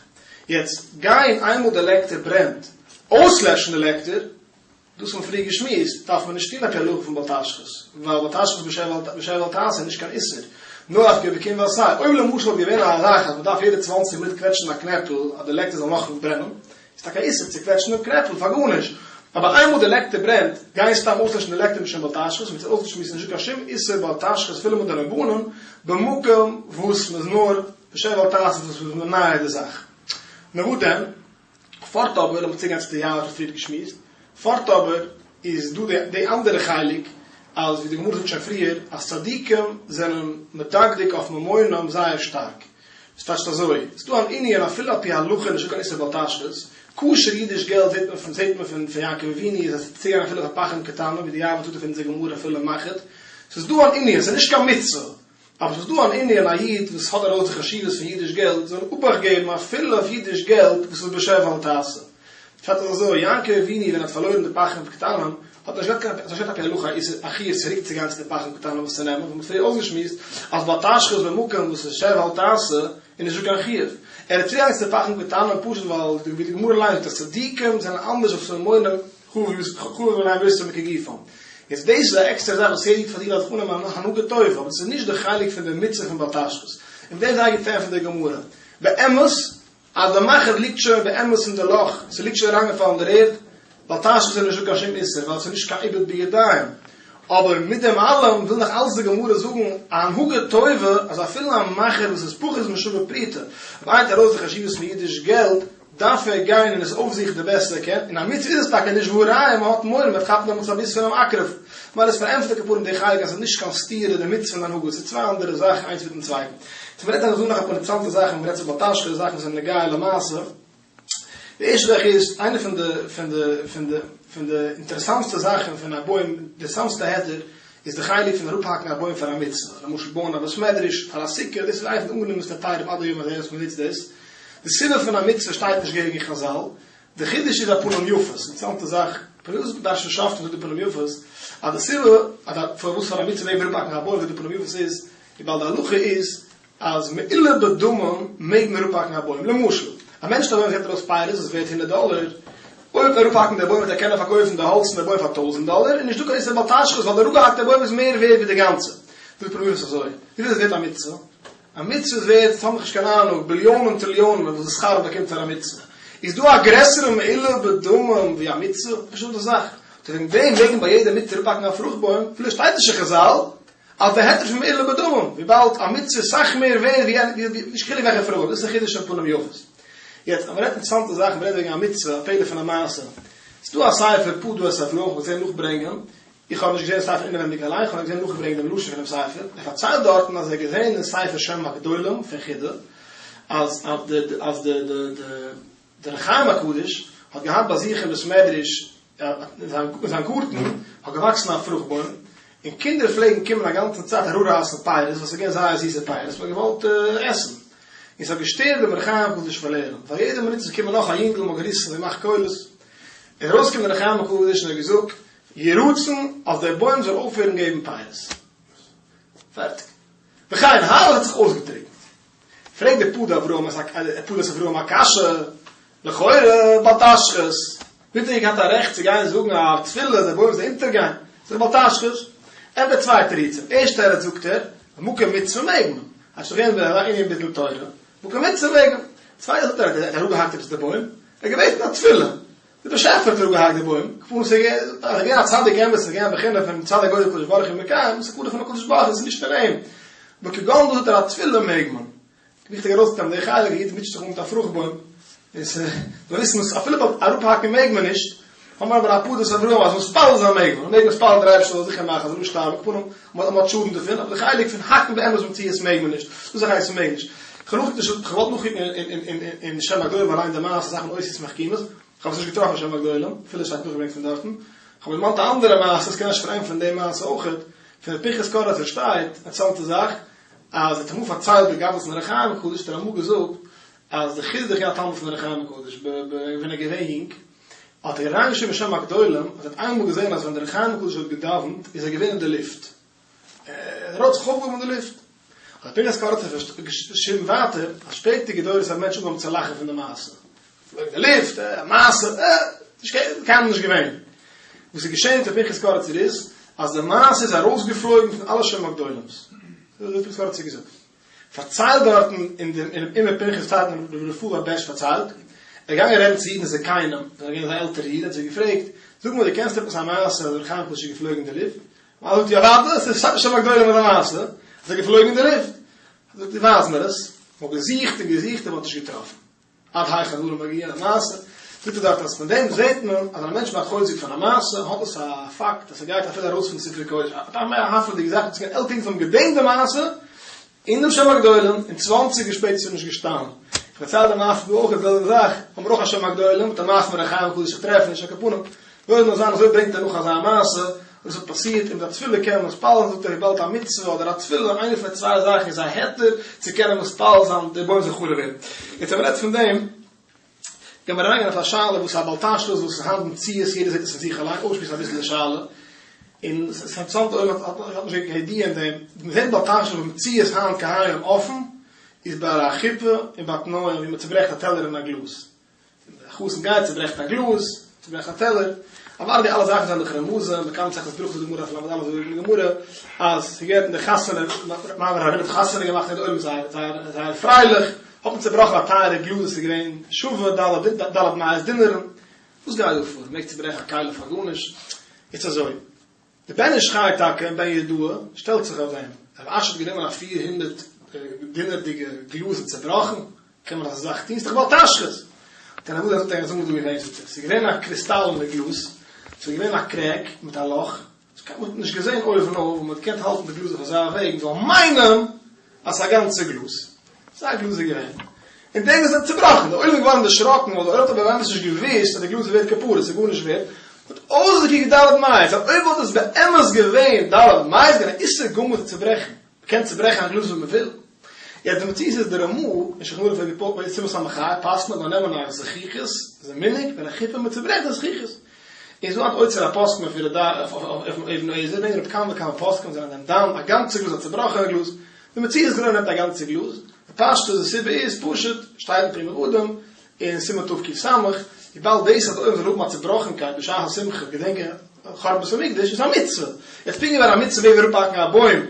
יעצט, גיין איינמאל די לעקטער ברענט, אויסלעשן די לעקטער, דאס האבן מיר פריער געשמועסט, דארף מען נישט טון ע פ הלכה פון בל תשחית, ווייל בל תשחית בשב ואל תעשה איז נישט קיין איסור, נאר אויף בקום ועשה. אויב למשל וואלט געווען א זאך אז מען דארף יעדע צוואנציג מינוט קוועטשן א קנעפל אז די לעקטער זאל נאך ברענען, איז טאקע א איסור צו קוועטשן דעם קנעפל פאר גארנישט, אבער איינמאל די לעקטער ברענט, גיין סתם אויסלעשן די לעקטער משום בל תשחית, מ'האט אויסגעשמועסט נישטא קיין שום איסור בל תשחית אפילו מדרבנן, במקום וואס מ'איז נאר בשב ואל תעשה וואס מ'איז מונע די זאך. נאר וואס דען? פארט אבער, לאמיר צוגיין צו די יערות וואס פריער געשמועסט, פארט אבער איז דא די די אנדערע חלק, אז ווי די גמרא זאגט שוין פריער, אז צדיקים זענען מדקדק אויף ממונם זייער שטארק. עס טייטשט אזוי, ס'איז דא אן ענין אפילו על פי הלכה נישטא קיין איסור בל תשחית, כשר אידיש געלט זעט מען פון זעט מען פון פון יעקב אבינו איז עס צוגעגאנגען אפילו פאר פחים קטנים ווי די יערות זאגט אויף אונזער גמרא אפילו מחט, ס'איז דא אן ענין, ס'איז נישט קיין מצוה, אבער ס'איז דא אן ענין א איד וואס האט ארויס די חשיבות פון אידיש געלט זאל אבאכט געבן אפילו אויף אידיש געלט וואס איז בשב ואל תעשה. פשט איז אזוי, יעקב אבינו ווען ער האט פארלוירן די פחים קטנים האט נישט געהאט קיין נישט געהאט ע פ הלכה א חיוב צוריק צו גיין צו די פחים קטנים וואס צו נעמען, ווי מ'האט פריער אויסגעשמועסט אז בל תשחית במקום וואס איז שב ואל תעשה איז נישט דא קיין חיוב. ער איז צוגעגאנגען צו די פחים קטנים פשוט ווייל ווי די גמרא אליין זאגט אז צדיקים זענען אנדערש אויף ממונם חביב עליהם יותר מכגופם. יעצט דאס איז א עקסטערע זאך וואס יעדער איד פארדינט דארף זיך אננעמען א הנהגה טובה, אבער דאס איז נישט די חלק פון די מצוה פון בל תשחית. און מיט דעם זייער גוט פארענטפערט די גמרא. באמת אז די מחט ליגט שוין באמת אין די לאך, ס'ליגט שוין אריינגעפאלן אין דער ערד, בל תשחית איז נישטא קיין שום איסור, ווייל ס'איז נישט קיין איבוד בידיים. אבער מיט דעם אלעם וויל נאך אלץ די גמרא זאגן א הנהגה טובה, אז אפילו א מחט וואס איז פחות משווה פרוטה, אויב איינער האט ארויס די חשיבות פון אידיש געלט, דארף ער גיין און עס אויפזוכן די בעסטע ער קען, און א מצוה איז עס טאקע נישט והא ראיה מען האט מורא מען וועט כאפן דעמאלטס א ביס פונעם עקרב. ממילא איז פארענטפערט די כפרה די חלק אז עס איז נישט קיין סתירה די מצוה און הנהגה, עס איז צוויי אנדערע זאכן איינס מיטן צווייטן. סאו מען רעדט דא נאך אפאר אינטערעסאנטע זאכן, מען רעדט צו בל תשחית זאכן וואס זענען נוגע למעשה. די ערשטע זאך איז, איינע פון די פון די פון די פון די אינטערעסאנטסטע זאכן פון א בוים, די אינטערעסאנטסטע היתר, איז די חלק פון אראפהאקן א בוים פאר א מצוה, למשל בויען א בית מדרש, פאר א סוכה, דאס איז איינע פון די אנגענומענסטע היתרים עד היום הזה וואס מען נוצט דאס. די סיבה פון א מצוה שטייט נישט געהעריג אין חזל, די חידוש איז א פנים יפות, אינטערעסאנטע זאך, פארוואס דרש'נט שופטים זאגט די פנים יפות, אז די סיבה אז פארוואס פאר א מצוה מעג מען אראפהאקן א בוים זאגט די פנים יפות איז, וויבאלד די הלכה איז אז מעולה בדמים מעג מען אראפהאקן א בוים, למשל, א מענטש האט א בוים וואס געבט ארויס פירות וואס איז ווערט הונדערט דאלער, אויב וועט מען אראפהאקן די בוים וועט ער קענען פארקויפן די האלץ פון די בוים פאר טויזנט דאלער, און נישטא קיין איסור בל תשחית ווייל די אראפגעהאקטע בוים איז מער ווערט ווי די גאנצע. זאגט די פנים יפות אזוי, וויפיל איז ווערט א מצוה? א מצוה איז ווערט, האב איך נישט קיין אהנונג, ביליאנען טריליאנען וואס די שכר באקומט פאר א מצוה. איז דא א גרעסערע מעולה בדמים ווי א מצוה? פשוטע זאך. טא וועגן דעם מעג מען ביי יעדע מצוה אראפהאקן א פרוכט בוים, אפילו שטייט נישט אין חזל אז די היתר פון מעולה בדמים, וויבאלד א מצוה איז סאך מער ווערד ווי נישט חילוק וועלכע פרוכט, דאס איז א חידוש פון פנים יפות. יעצט אז מען רעדט אינטערעסאנטע זאכן, מען רעדט וועגן א מצוה, א פלא פון א מעשה. ס'איז דא א ספר פדו את אברהם, כ'וועל עס נאכברענגען, איך האב נישט געזען ספר אינעווענדיג אליין, איך האב נאר געזען נאכגעברענגט דעם לשון פונעם ספר, ער פארציילט דארטן אז ער האט געזען אין ספר שם הגדולים פון חידא, אז אז די אז די די די דער אור החיים הקדוש האט געהאט ביי זיך אין בית מדרש, אין זיין גארטן האט געוואקסן א פרוכט בוים, און קינדער פלעגן קומען א גאנצן צייט אראפרייסן פירות, ווייל ס'איז געווען זייער זיסע פירות, מ'האט געוואלט עסן, און ס'האט געשטערט דעם אור החיים הקדוש פון לערנען, ווייל יעדע מינוט איז געקומען נאך א יונגל און מ'האט געריסן און געמאכט קולות, איז ארויסגעקומען דער אור החיים הקדוש און האט געזאגט, יהי רצון אז דער בוים זאל אויפהערן געבן פירות. פערטיג. וכן הלאה האט זיך אויסגעטריקנט. פרעגט דער פדה אברהם פדת אברהם א קשיא, לכאורה בל תשחית, ווי האט ער געהאט א רעכט צו גיין זאגן א תפילה דער בוים זאל אונטערגיין? ס'איז דאך בל תשחית. ענטפערט צוויי תירוצים, ערשטע תירוץ זאגט ער, במקום מצוה מעג מען, אז ס'איז דאך געווען אן ענין ביטול תורה, מקום מצוה מעג מען. צווייטע זאגט ער, ער האט אראפגעהאקט עפעס די בוים, ער האט געבעטן א תפילה, דער באשעפער האט אראפגעהאקט די בוים, כפרות איז געווען א צדיק אמת, איז געווען א בחינה פון צדיק גדול הקדוש ברוך הוא מקיים, ס'איז קדוש פון הקדוש ברוך הוא, ס'איז נישט פון אים, בכגון דא זאגט ער א תפילה מעג מען, וויכטיג ארויסצונעמען די חלק, א איד מוטשעט זיך אן מיט א פרוכט בוים, און ס'זאל וויסן אז אפילו ביי אראפהאקן מעג מען נישט, האבן מיר אבער א פדת אברהם אז מתפלל זיין מעג מען, מען מעג מתפלל דער אייבערשטער זאל זיכער מאכן אז ער זאל נישט שטארבן, כפרות מען האט שאדן דערפון, אבער די חלק פון האקן באמת במציאות מעג מען נישט, דאס איז א חלק וואס מען מעג נישט. כ'האב נאך נישט, כ'וואלט נאכקוקן אין שם הגדולים אליין די מעשה זאכן אותיות מחכימות, כ'האב עס נישט געטראפן אין שם הגדולים, אפילו עס שטייט נאכגעברענגט פון דארטן. כ'האב דערמאנט א אנדערע מעשה, עס קען אפשר פארענטפערן די מעשה אויכעט, פון ר' פנחס קאריצער שטייט, אינטערעסאנטע זאך, אז ער האט אמאל פארציילט די גדלות פון אור החיים הקדוש, האט ער אמאל געזאגט אז די חידא איז געווען א תלמיד פון אור החיים הקדוש ב ב ווען ער איז געווען יונג, האט ער אריינגעשריבן בשם הגדולים אז ער האט איינמאל געזען אז ווען דער אור החיים הקדוש האט געדאווענט איז ער געווען אין די לופט, ער האט זיך אויפגעהויבן אין די לופט. האט פנחס קאריצער געשריבן ווייטער אז שפעטערדיגע דורות האבן מענטשן אנגעהויבן צו לאכן פון די מעשה. געפלויגן אין די לופט, א מעשה, אה, קיינמאל נישט געווען. וואס איז געשען מיט ר' פנחס קאריצער איז, אז די מעשה איז ארויסגעפלויגן פון אלע שם הגדולים'ס. אזוי האט ר' פנחס קאריצער געזאגט. פארציילט דארטן אין דעם אינעם אמרי פנחס צייטן האט רבי רפאל הבעשט פארציילט, ער איז געגאנגען רעדן צו אידן זקנים, זיי זענען געווען אזא עלטערע איד, האט זיי געפרעגט, זאג מיר דו קענסט עפעס א מעשה אז ר' חיים הקדוש איז געפלויגן אין די לופט? מען זאגט יא אוודאי, עס איז שם הגדולים מיט א מעשה, אז ער איז געפלויגן אין די לופט. זאגט ער ווייז מיר עס. מען האט געזוכט און געזוכט און מען האט נישט געטראפן. עד היכן הדברים מגיעים למעשה, זאגט ער דארט אז פון דעם זעט מען אז ווען א מענטש מאכט חוזק פון א מעשה האט עס א פאקט אז ס'גייט אפילו ארויס פון ספרי קודש, א הפלא'דיגע זאך, ס'קען עלטערן וואס האבן געדענקט די מעשה אין דעם שם הגדולים און צוואנציג יאר שפעטער איז נישט געשטאנען. איך פארצייל די מעשה דא אויך די זעלבע זאך, האבן מיר אויך א שם הגדולים מיט א מעשה פון ר' חיים הקדוש איך טרעף נישט על כל פנים, וועל נאר זיין אזוי ברענגט ער נאך אזא מעשה וואס האט פאסירט און מיט א תפילה קען מען מתפלל זיין זאגט ער וויבאלד א מצוה אדער א תפילה איינע פון די צוויי זאכן איז א היתר צו קענען מתפלל זיין דער בוים זאל חרוב ווערן. יעצט אז מען רעדט פון דעם קען מען אריינגיין אויף א שאלה וואס איז א בל תשחית וואס איז היינט במציאות יעדער זעט עס פון זיך אליין אויסשמועסן אביסל די שאלה און עס איז אינטערעסאנט אויב האט האט נישט קיין ידיעה אין דעם מען זעט בל תשחית במציאות היינט כהיום אפן איז ביי א חופה און ביי תנאים ווי מען צוברעכט א טעלער און א גלאז א חתן גייט, צוברעכט א גלאז, צוברעכט א טעלער, אוודאי די אלע זאכן זענען דאך רמזים, באקאנט מסכת ברכות די גמרא אויף ל"א זאגט די גמרא אז ס'איז געווען די חתונה, מיין רבי האט חתונה געמאכט און די עולם איז זייער זייער זייער פרייליך, האט מען צובראכן א טייערע גלאז וואס איז געווען שווה ד' ד' מאות דינערן, וואס גייט דא פאר? מ'מעג צוברעכן א כלי פאר גארנישט? יעצט אזוי. די בן איש חי טאקע און בן יהודעה שטעלט זיך אויף דעם, רב אשי האט גענומען א 400 דינערדיגע גלאז און צעבראכן, קען מען אזא זאך טון? ס'איז דאך בל תשחית! האט ער אבער געזאגט ער זאגט דא געווען זאגט ער, ס'איז געווען א קריסטאלענע גלאז, ס'איז געווען א crack מיט א לאך, מ'האט נישט געזען אויבן אויף, און מ'האט געקענט האלטן די גלאז אויף אזא וועג מ'זאל מיינען אז ס'איז א גאנצע גלאז. אזא גלאז איז געווען. און דעם איז ער צובראכן. דער עולם איז געווארן דערשראקן, ווייל דער עולם האט אבער באמת נישט געוואוסט אז די גלאז איז ווערט כפרה, ס'איז גארנישט ווערט. האט אויסגעקוקט ד' מאות, אז אויב וואלט עס באמת געווען ד' מאות, געווען א איסור גמור צו צוברעכן. מ'קען צוברעכן א גלאז ווען מ'וויל. יעצט די מציאות איז די רמ"א אין שולחן ערוך אויף סימן ס"ה פסק'נט אז מ'זאל נעמען א זכוכית, איז א מנהג, ווען א חופה מ'צוברעכט די זכוכית. איז דא אן אוצר הפוסקים אויף יורה דעה אויף אבן העזר, ברענגען רב כמה וכמה פוסקים זענען דעם דן, א גאנצע גלאז א צובראכענע גלאז, די מציאות איז געווען נעמט א גאנצע גלאז, די פשטות די סיבה איז פשוט, שטייט אין פרי מגדים, אין סימן תק"ס, וויבאלד דאס אז די עולם זאל האבן א צובראכנקייט בשעת השמחה געדענקען חורבן בית המקדש איז א מצוה, יעצט פונקט ווי ביי א מצוה מעג מען אראפהאקן א בוים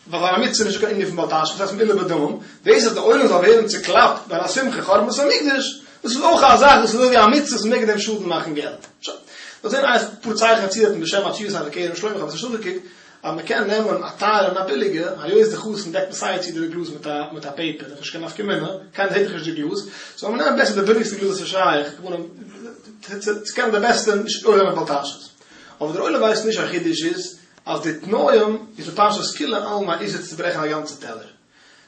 ווייל א מצוה איז נישט קיין ענין פון בל תשחית, דאס הייסט מעילה בדמים, דאס אז די עולם זאל ווערן צוקלאפט ביי א שמחה חורבן בית המקדש, דאס איז אויך א זאך וואס איז אזוי ווי א מצוה וואס מעג דעם שאדן מאכן געלט. שוין. דאס זענען איין פאר צייכן צו דעם בשם התשובה ספר כרם שלמה, איך האב עס נישט נאכגעקוקט, אז מען קען נעמען א טייערע און א ביליגע, היות די חתן דעקט מסייע צו די גלאז מיט א מיט א paper, דאך נישט קיין נפקא מינה, קיינער זעט דאך נישט די גלאז, זאל מען נעמען בעסער די ביליגסטע גלאז וואס איז שייך, צו קענען די בעסטע נישט עולה מיט בל תשחית. אבער דער עולם ווייסט נישט א חידוש איז אז די תנאים איז בפשטות כולי עלמא איסור צו צוברעכן א גאנצע טעלער.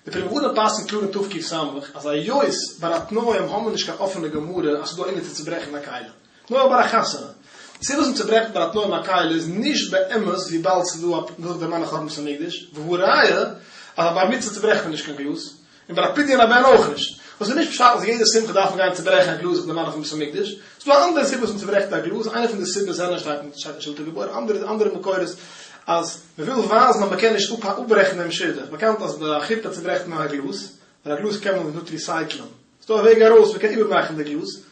די פרי מגדים פסק'נט קלאר אין תק"ס אז היות ביי א תנאים האבן מיר נישט קיין אפענע גמרא אז ס'איז דא ענין צו צוברעכן א כלי, נאר ביי א חתונה. די סיבה וואס מ'צוברעכט ביי א תנאים א כלי איז נישט באמת וויבאלד ס'איז דא א מ'וויל דערמאנען חורבן בית המקדש, והא ראיה אז א בר מצוה צוברעכט מען נישט קיין גלאז, און ביי א פדיון הבן אויך נישט. וואס איז נישט פשט אז יעדע שמחה דארף מען גיין צוברעכן א גלאז זיך דערמאנען פון בית המקדש. ס'איז דא אנדערע סיבות וואס מ'צוברעכט א גלאז, איינע פון די סיבות זענען, שטייט אין שטייט אין שלטי גבור, אנדערע אנדערע מקורות, אז מ'וויל ווייזן אז מ'קען נישט אפברעכן דעם שידוך. באקאנט אז ביי א חופה צוברעכט מען א גלאז, ווייל א גלאז קען מען גוט recycle ען. ס'איז דא א וועג ארויס, מ'קען איבערמאכן די גלאז.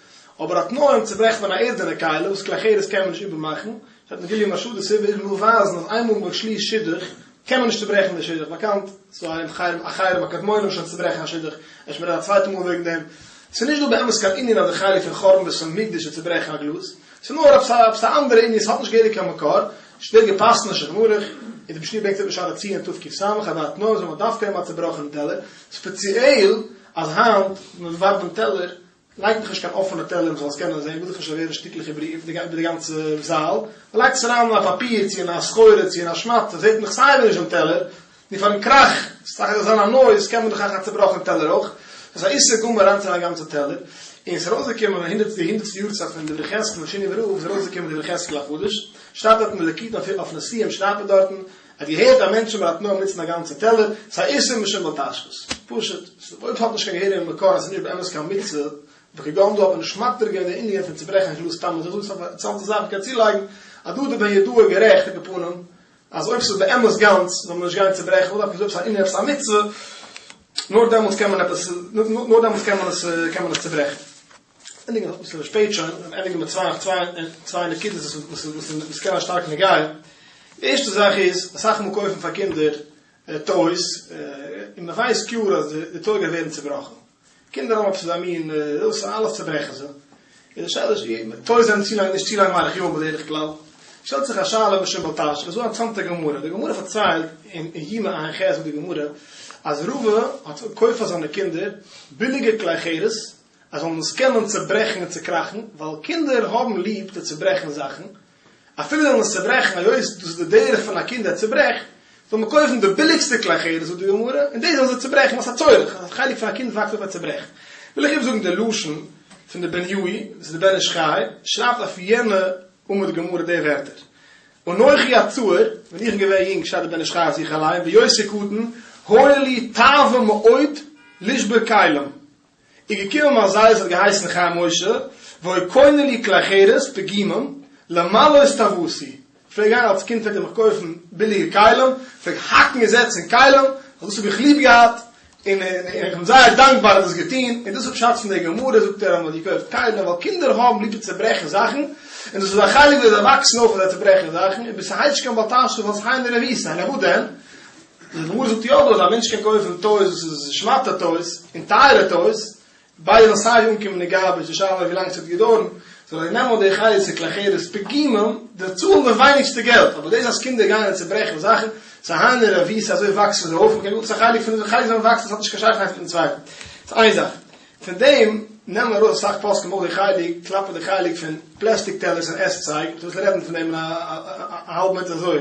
אבער א תנאים צוברעכט מען א ערדענע כלי, וואס כלי חרס קען מען נישט איבערמאכן. שטייט אין גליון מהרש"א די סיבה איז מ'וויל ווייזן אז איינמאל מ'שליסט שידוך, קען מען נישט צוברעכן די שידוך, באקאנט ס'איז דא א א חרם הקדמונים שוין צוברעכן א שידוך, אפשר מ'רעדט א צווייטע מאל וועגן דעם, ס'איז נישט דא באמת קיין ענין אז די חלק פון חורבן בית המקדש איז צוברעכן א גלאז, ס'איז נאר עפעס א עפעס א אנדערע ענין, ס'האט נישט געהעריג קיין מקור, ס'ווערט געפסקנט אין שולחן ערוך, און די משנה ברענגט אפ אין שער הציון תק"ס, אז ביי א תנאים זאל מען דווקא נעמען א צובראכענע טעלער, ספעציעל אז היינט מען ווארפט דעם טעלער לייגט דאך נישט קיין אפענע טעלער מ'זאל עס קענען זען, וויל דאך נישט זאל ווערן שטיקלעך איבער די גאנצע זאל, מ'לייגט עס אריין אין א פאפיר צו אין א סחורה צו אין א שמאטע, זעט מען דאך סייווי נישט דעם טעלער, נו פארן קראך, ס'דארף דאך זיין א noise, קען מען דאך מאכן א צובראכענע טעלער אויך, ס'איז א איסור גמור אריינצולייגן א גאנצע טעלער. און ס'איז ארויסגעקומען אין די הונדערטסטע יארצייט פון דברי חזקאל פון שינאווער רב איז ארויסגעקומען דברי חזקאל החדש, שרייבט דארטן די ליקוטים אויף נשיאים שרייבט ער דארטן, ער האט געהערט אז מענטשן ביי א תנאים נוצן א גאנצע טעלער, ס'איז א איסור משום בל תשחית. פשוט, אויב ס'האט נישט קיין געהעריגע מקור אז ס'איז נישט באמת קיין מצוה, וכגון דא האט מען נישט מתיר געווען די ענין פון צוברעכן א גלאז סתם אזוי, ס'איז א אינטערעסאנטע זאך מ'קען צולייגן אז דא איז דער בן יהוידע גערעכט על כל פנים אז אויב ס'איז באמת גאנץ זאל מען נישט גיין צוברעכן, אויב דארף מען עפעס א ענין עפעס א מצוה, נאר דעמאלטס קען מען עפעס, נאר דעמאלטס קען מען עס קען מען עס צוברעכן. ענדיגן אביסל שפעט שוין, ענדיגן מיט צוויי צוויי צוויי נקודות וואס וואס וואס קען זיין שטארק נוגע. די ערשטע זאך איז, אסאך מאל קויפן פאר קינדער toys, און מען ווייסט קלאר אז די toy גייט ווערן צובראכן. קינדער האבן עפעס אזא מין דאס אלעס צוברעכן זיי. איז די שאלה איז toys זענען צו לאנג נישט צו לאנג מאריך ימים בדרך כלל. שטעלט זיך א שאלה משום בל תשחית, איז דא א אינטערעסאנטע גמרא, די גמרא פארציילט אין יומא ע"ח זאגט די גמרא אז רבא האט געקויפט פאר זיינע קינדער ביליגע כלי חרס אז זאלן עס קענען צוברעכן און צוקראכן, ווייל קינדער האבן ליב צו צוברעכן זאכן, אפילו זאלן עס צוברעכן, היות דאס איז די דרך פון א קינד ער צוברעכט, זאל מען קויפן די ביליגסטע כלי חרס זאגט די גמרא, און דאס זאלן זיי צוברעכן, ווייל ס'איז א צורך, א חלק פון א קינד וואקסט אויף ער צוברעכט. וויל איך איבערזאגן די לשון פון די בן יהוי, דאס איז די בן איש חי, שרייבט אויף יענע עמוד גמרא די ווערטער, אנכי הצעיר, ווען איך בין געווען יונג שרייבט די בן איש חי אויף זיך אליין, בהיותי קטן, היה לי תאווה מאוד לשבור כלים, איז געקומען מיין זיידע וואס האט געהייסן חיים משה, והיה קונה לי כלי חרס, פגומים, למלאות תאוותי, פלעג גיין אלס קינד פלעגט ער מיך קויפן ביליגע כלים, פלעג האקן און זעצן כלים, ווייל דאס האב איך ליב געהאט, און איך בין זייער דאנקבאר ער האט דאס געטון, און דאס איז פשט פון די גמרא, זאגט ער אז מען האט געקויפט כלים, ווייל קינדער האבן ליב צו צעברעכן זאכן, און דאס איז א חלק ווי זיי וואקסן אויף אז זיי צעברעכן זאכן, און ביז ס'הייסט נישט קיין בל תשחית ווייל ס'איז היינו רבותא, און וואו דען? די גמרא זאגט יא דא אז א מענטש קען קויפן toys וואס איז שמאטע toys און טייערע toys, ביידע וועלן סייווי אנקומען אין garbage, די שאלה איז ווי לאנג עס וועט געדויערן, זאל ער נעמען די חיות און כלי חרס פגומים, די צאלן די ווייניגסטע געלט, אבער דאס אז קינדער גייען און צוברעכן זאכן, ס'איז היינו רבותא אזוי וואקסן זיי אויף, מ'קען גאר ס'איז א חלק פון חלק זיין וואקסן, ס'האט נישט קיין שייכות איינס מיטן צווייטן. ס'איז איין זאך. פון דעם נעמען ארויס אסאך פוסקים אויך די חלק, כלפי די חלק פון פלעסטיק טעלערס און עסצייג, מ'וועט אביסל רעדן פון דעם אין א האלב מינוט אזוי.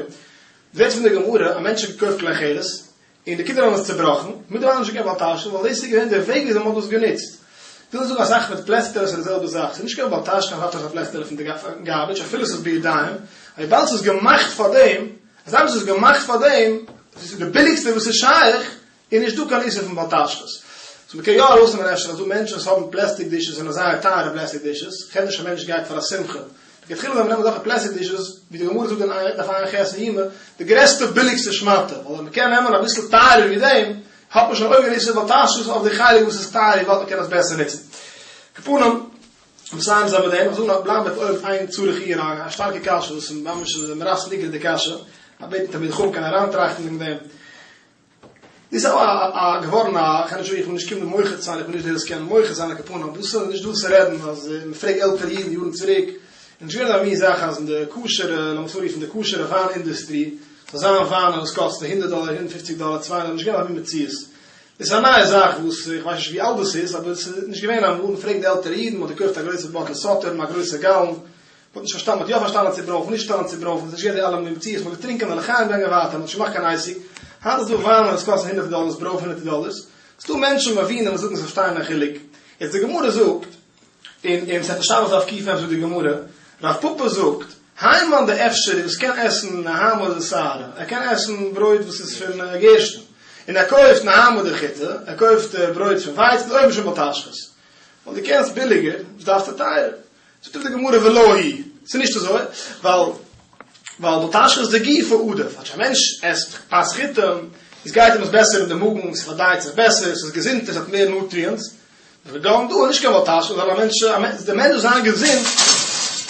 זעהט פון די גמרא, א מענטש האט געקויפט כלי חרס, און די קינדער האבן עס צובראכן, מיט דעם האט נישט געגעבן בל תשחית, ווייל דאס איז געווען די וועג וויאזוי מען האט דאס גענוצט. וויל איך זאגן א זאך מיט פלעסטער איז די זעלבע זאך, ס'איז נישט קיין בל תשחית אז מ'ווארפט ארויס א פלעסטער פון די garbage אפילו ס'איז בידיים, וויבאלד ס'איז געמאכט פאר דעם, אזא וואס איז געמאכט פאר דעם, דאס איז די ביליגסטע וואס איז שייך, איז נישט דא קיין איסור פון בל תשחית. so מ'קען יא ארויסנעמען אפשר אז דא מענטשן וואס האבן plastic dishes זענען זייער טייערע plastic dishes, כ'רעד נישט א מענטש גייט פאר א שמחה, לכתחילה זאל מען נעמען אזעלכע plastic dishes, ווי די גמרא זאגט אין דף ע"ח אין יומא, די גרעסטע ביליגסטע שמאטע, ווייל אויב מ'קען נעמען אביסל טייערער ווי דעם, האט מען שוין עובר איסור בל תשחית אויף די חלק וואס איז טייער וויבאלד מ'קען עס בעסער נוצן. כפנים, מסיים זיין מיט דעם, איך זאג נאר בלייבן מיט אויב איין צריך עיון א שטארקע קשיא וואס איז ממש מרס נגרא די קשיא, א בעטן תלמיד חכם קען אריינטראכטן וועגן דעם. דאס איז א געווארן א, כ'קען נישט זאגן, איך בין נישט קומען מוחה צו זיין, איך בין נישט דער וואס קען מוחה זיין על כל פנים, אבער דאס איז נישט דא צו רעדן אז מען פרעגט עלטערע אידן יארן צוריק, איז נישט געווען אזא מין זאך אז אין די כשר'ע, לאמיר עס אנרופן די כשר'ע וויין אינדוסטרי, זאל זיין וויין וואס קאסט הונדערט דאלער, הונדערט פופציג דאלער, צוויי הונדערט, נישט געווען אזא מין מציאות. דאס איז א נייע זאך וואס איך ווייס נישט ווי אלט דאס איז, אבער עס איז נישט געווען אמאל, מען פרעגט די עלטערע אידן, מען האט געקויפט א גרויסע bottle Sauternes, א גרויסע gallon, מ'האט נישט פארשטאנען, מ'האט יא פארשטאנען צו ברויפן, נישט פארשטאנען צו ברויפן, ס'איז נישט געווען די אלע מציאות, מ'האט געטרינקען און לחיים געגאנגען ווייטער, מ'האט נישט געמאכט קיין עסק, היינט איז דא וויינען וואס קאסטן הונדערטער דאללערס, ברויפן הונדערטער דאללערס, ס'איז דא מענטשן מבינים וואס זאגן זיי פארשטייען א חילוק, יעצט די גמרא זאגט, אין אין מסכת שבת דף ק"מ זאגט די גמרא, רב פפא זאגט, האי מאן דאפשר וואס קען עסן נהמא דשערי, ער קען עסן ברויט וואס איז פון גערשטן, און ער קויפט נהמא דחיטי, ער קויפט ברויט פון ווייצן, עובר משום בל תשחית, ווייל דו קענסט ביליגער, וואס דארפסטו טייערער? זאגט אויף די גמרא ולא היא, ס'איז נישט אזוי, ווייל ווייל בל תשחית דגופא עדיף, כאטש א מענטש עסט פת חיטים, איז גייט אים עס בעסער אין די מאגן, ס'פארדייט זיך בעסער, ס'איז געזונטער, ס'האט מער nutrients, וכגון דא איז נישט קיין בל תשחית, ווייל א מענטש, די מענטש זאל זיין געזונט,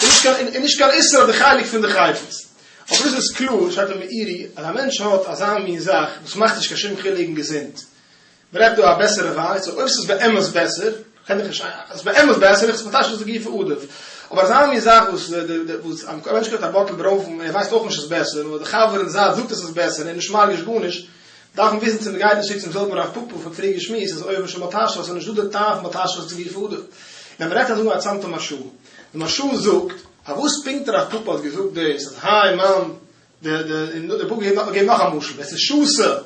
איז נישט קיין איז נישט קיין איסור אויף די חלק פון די חפץ. אבער דאס איז קלאר, שטייט אין מאירי, אז א מענטש האט אזא מין זאך וואס מאכט נישט קיין שום חילוק אין געזונט, מ'רעדט דא א בעסערע וויין, so אויב ס'איז באמת בעסער, קען איך נישט, ס'איז באמת בעסער, איך ס'מטשטש די גופא עדיף. אבער אזא מין זאך וואס וואס א מענטש קויפט א bottle ברוינפן און ער ווייסט אויך נישט ס'איז בעסער, נאר די חבר אין זייט זאגט אז ס'איז בעסער און ער איז נישט מרגיש גארנישט, דארף מען וויסן צו מ'גייט נישט צוריק צום זעלבן רב פפא פון פריער געשמועסט אז עובר משום בל תשחית ס'איז נישט דא די טעם פון בל תשחית דגופא עדיף. ווען מ'רעדט אזוי א צאמטע מהרש"א. די מהרש"א זאגט, פארוואס פונקט רב פפא האט געזאגט דאס אז האי מאן די די און די בוגי געבט נאך א משל, ווער ס'איז שותה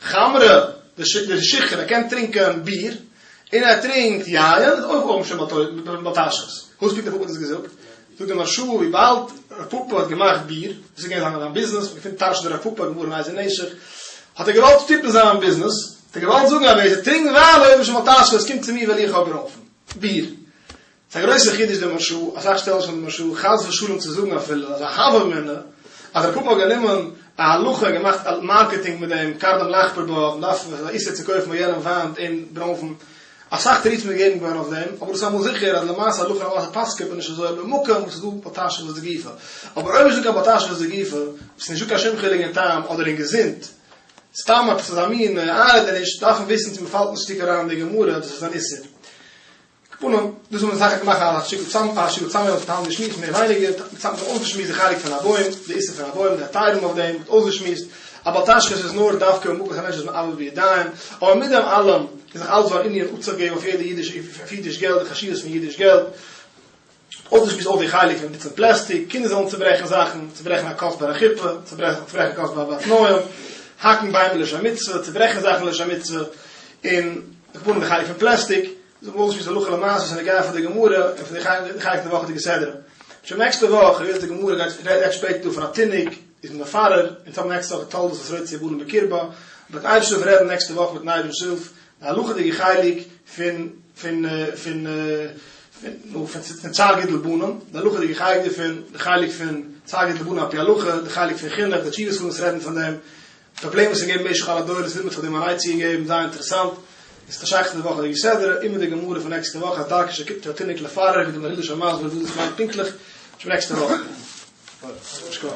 חמרא דשיכרא ער קען טרינקען ביר, און ער טרינקט יין, איז אויך אויך משום בל תשחית. וואס פונקט רב פפא האט דאס געזאגט? זאגט דער מהרש"א, וויבאלד רב פפא האט געמאכט ביר, דאס איז געווען זיין ביזנעס, מען געפינט תרשא דרב פפא, גמרא אין איזה נשך, האט ער געוואלט שטופן זיין ביזנעס, האט ער געוואלט זאגן אז ווער ס'טרינקט וויין אויך משום בל תשחית, קומט צו מיר וועל איך אויך ברוינפן, ביר. ס'איז א גרויסער חידוש דער מהרש"א, אסאך שטעלן שוין דעם מהרש"א, חס ושלום צו זאגן אפילו אז א הוה אמינא אז רב פפא האט גענומען א הלכה און געמאכט מארקעטינג מיט דעם קרדום לחפור בה, מ'דארף ס'איז א איסור צו קויפן ביי יענעם וויין און ברוינפן, אסאך תירוצים איז געגעבן געווארן אויף דעם, אבער דאס איז אמאל זיכער אז למעשה הלכה למעשה פסק'עט מען נישט אזוי במקום וואס ס'איז דא בל תשחית דגופא, אבער אויב נישט דא קיין בל תשחית דגופא, ס'איז נישט דא קיין שום חילוק אין טעם אדער אין געזונט, סתם עפעס אזא מין איינרעדעניש, דארף מען וויסן צו מ'פאלט נישט צוריק אריין אין די גמרא, דאס איז אן איסור. כפנים, דאס האבן מיר סך הכל געמאכט א שטיקל צאם א שטיקל צאמנעמען פון די שמועס מער ווייניגער, צאם אויסגעשמועסט די חלק פון א בוים, די איסור פון א בוים, די היתרים אויף דעם, מ'האט אויסגעשמועסט אז בל תשחית איז נאר דווקא במקום אז א מענטש איז מאבד בידיים, אבער מיט דעם אלעם איז נאך אלץ דא אן ענין אפצוגעבן אויף יעדע אידיש אויף אידיש געלט די חשיבות פון אידיש געלט. אויסגעשמועסט אויך די חלק פון נוצן פלעסטיק, קינדער זאלן צוברעכן זאכן, צוברעכן א כוס ביי א חופה, צוברעכן כוס ביי א תנאים, האקן ביימער לשם מצוה, צוברעכן זאכן לשם מצוה, און כמובן די חלק פון פלעסטיק, זאגט מען אויסגעשמועסט הלכה למעשה וואס איז נוגע פאר די גמרא און פאר די חלק פון די וואכעדיגע סדרה. שוין נעקסטע וואך, היות די גמרא גייט רעדט שפעטער דא פון א תינוק, איז מען מפרר, אונז האבן נעקסטע וואך די תולדות וואס רעדט צו בנים בקרבה, וועט אייבערשטער רעדן נעקסטע וואך מיטן אייבערשטנ'ס הילף, די הלכה'דיגע חלק פון פון פון נו פון פון צער גידול בנים, די הלכה'דיגע חלק דערפון, די חלק פון צער גידול בנים על פי הלכה, די חלק פון חינוך, די תשובות וואס רעדן פון דעם, פראבלעם וואס איז געווען במשך אלע דורות וויל מען זיך דעם אן עצה געגעבן, זייער אינטערעסאנט, איז שייך צו די וואכעדיגע סדרה, און מיט די גמרא פון נעקסטע וואך אז דרכו של כיפת התינוק לפרעה ווי די מהרי"ל איז שוין מסביר וואס דאס מיינט פונקטליך, שוין נעקסטע וואך. שכוח.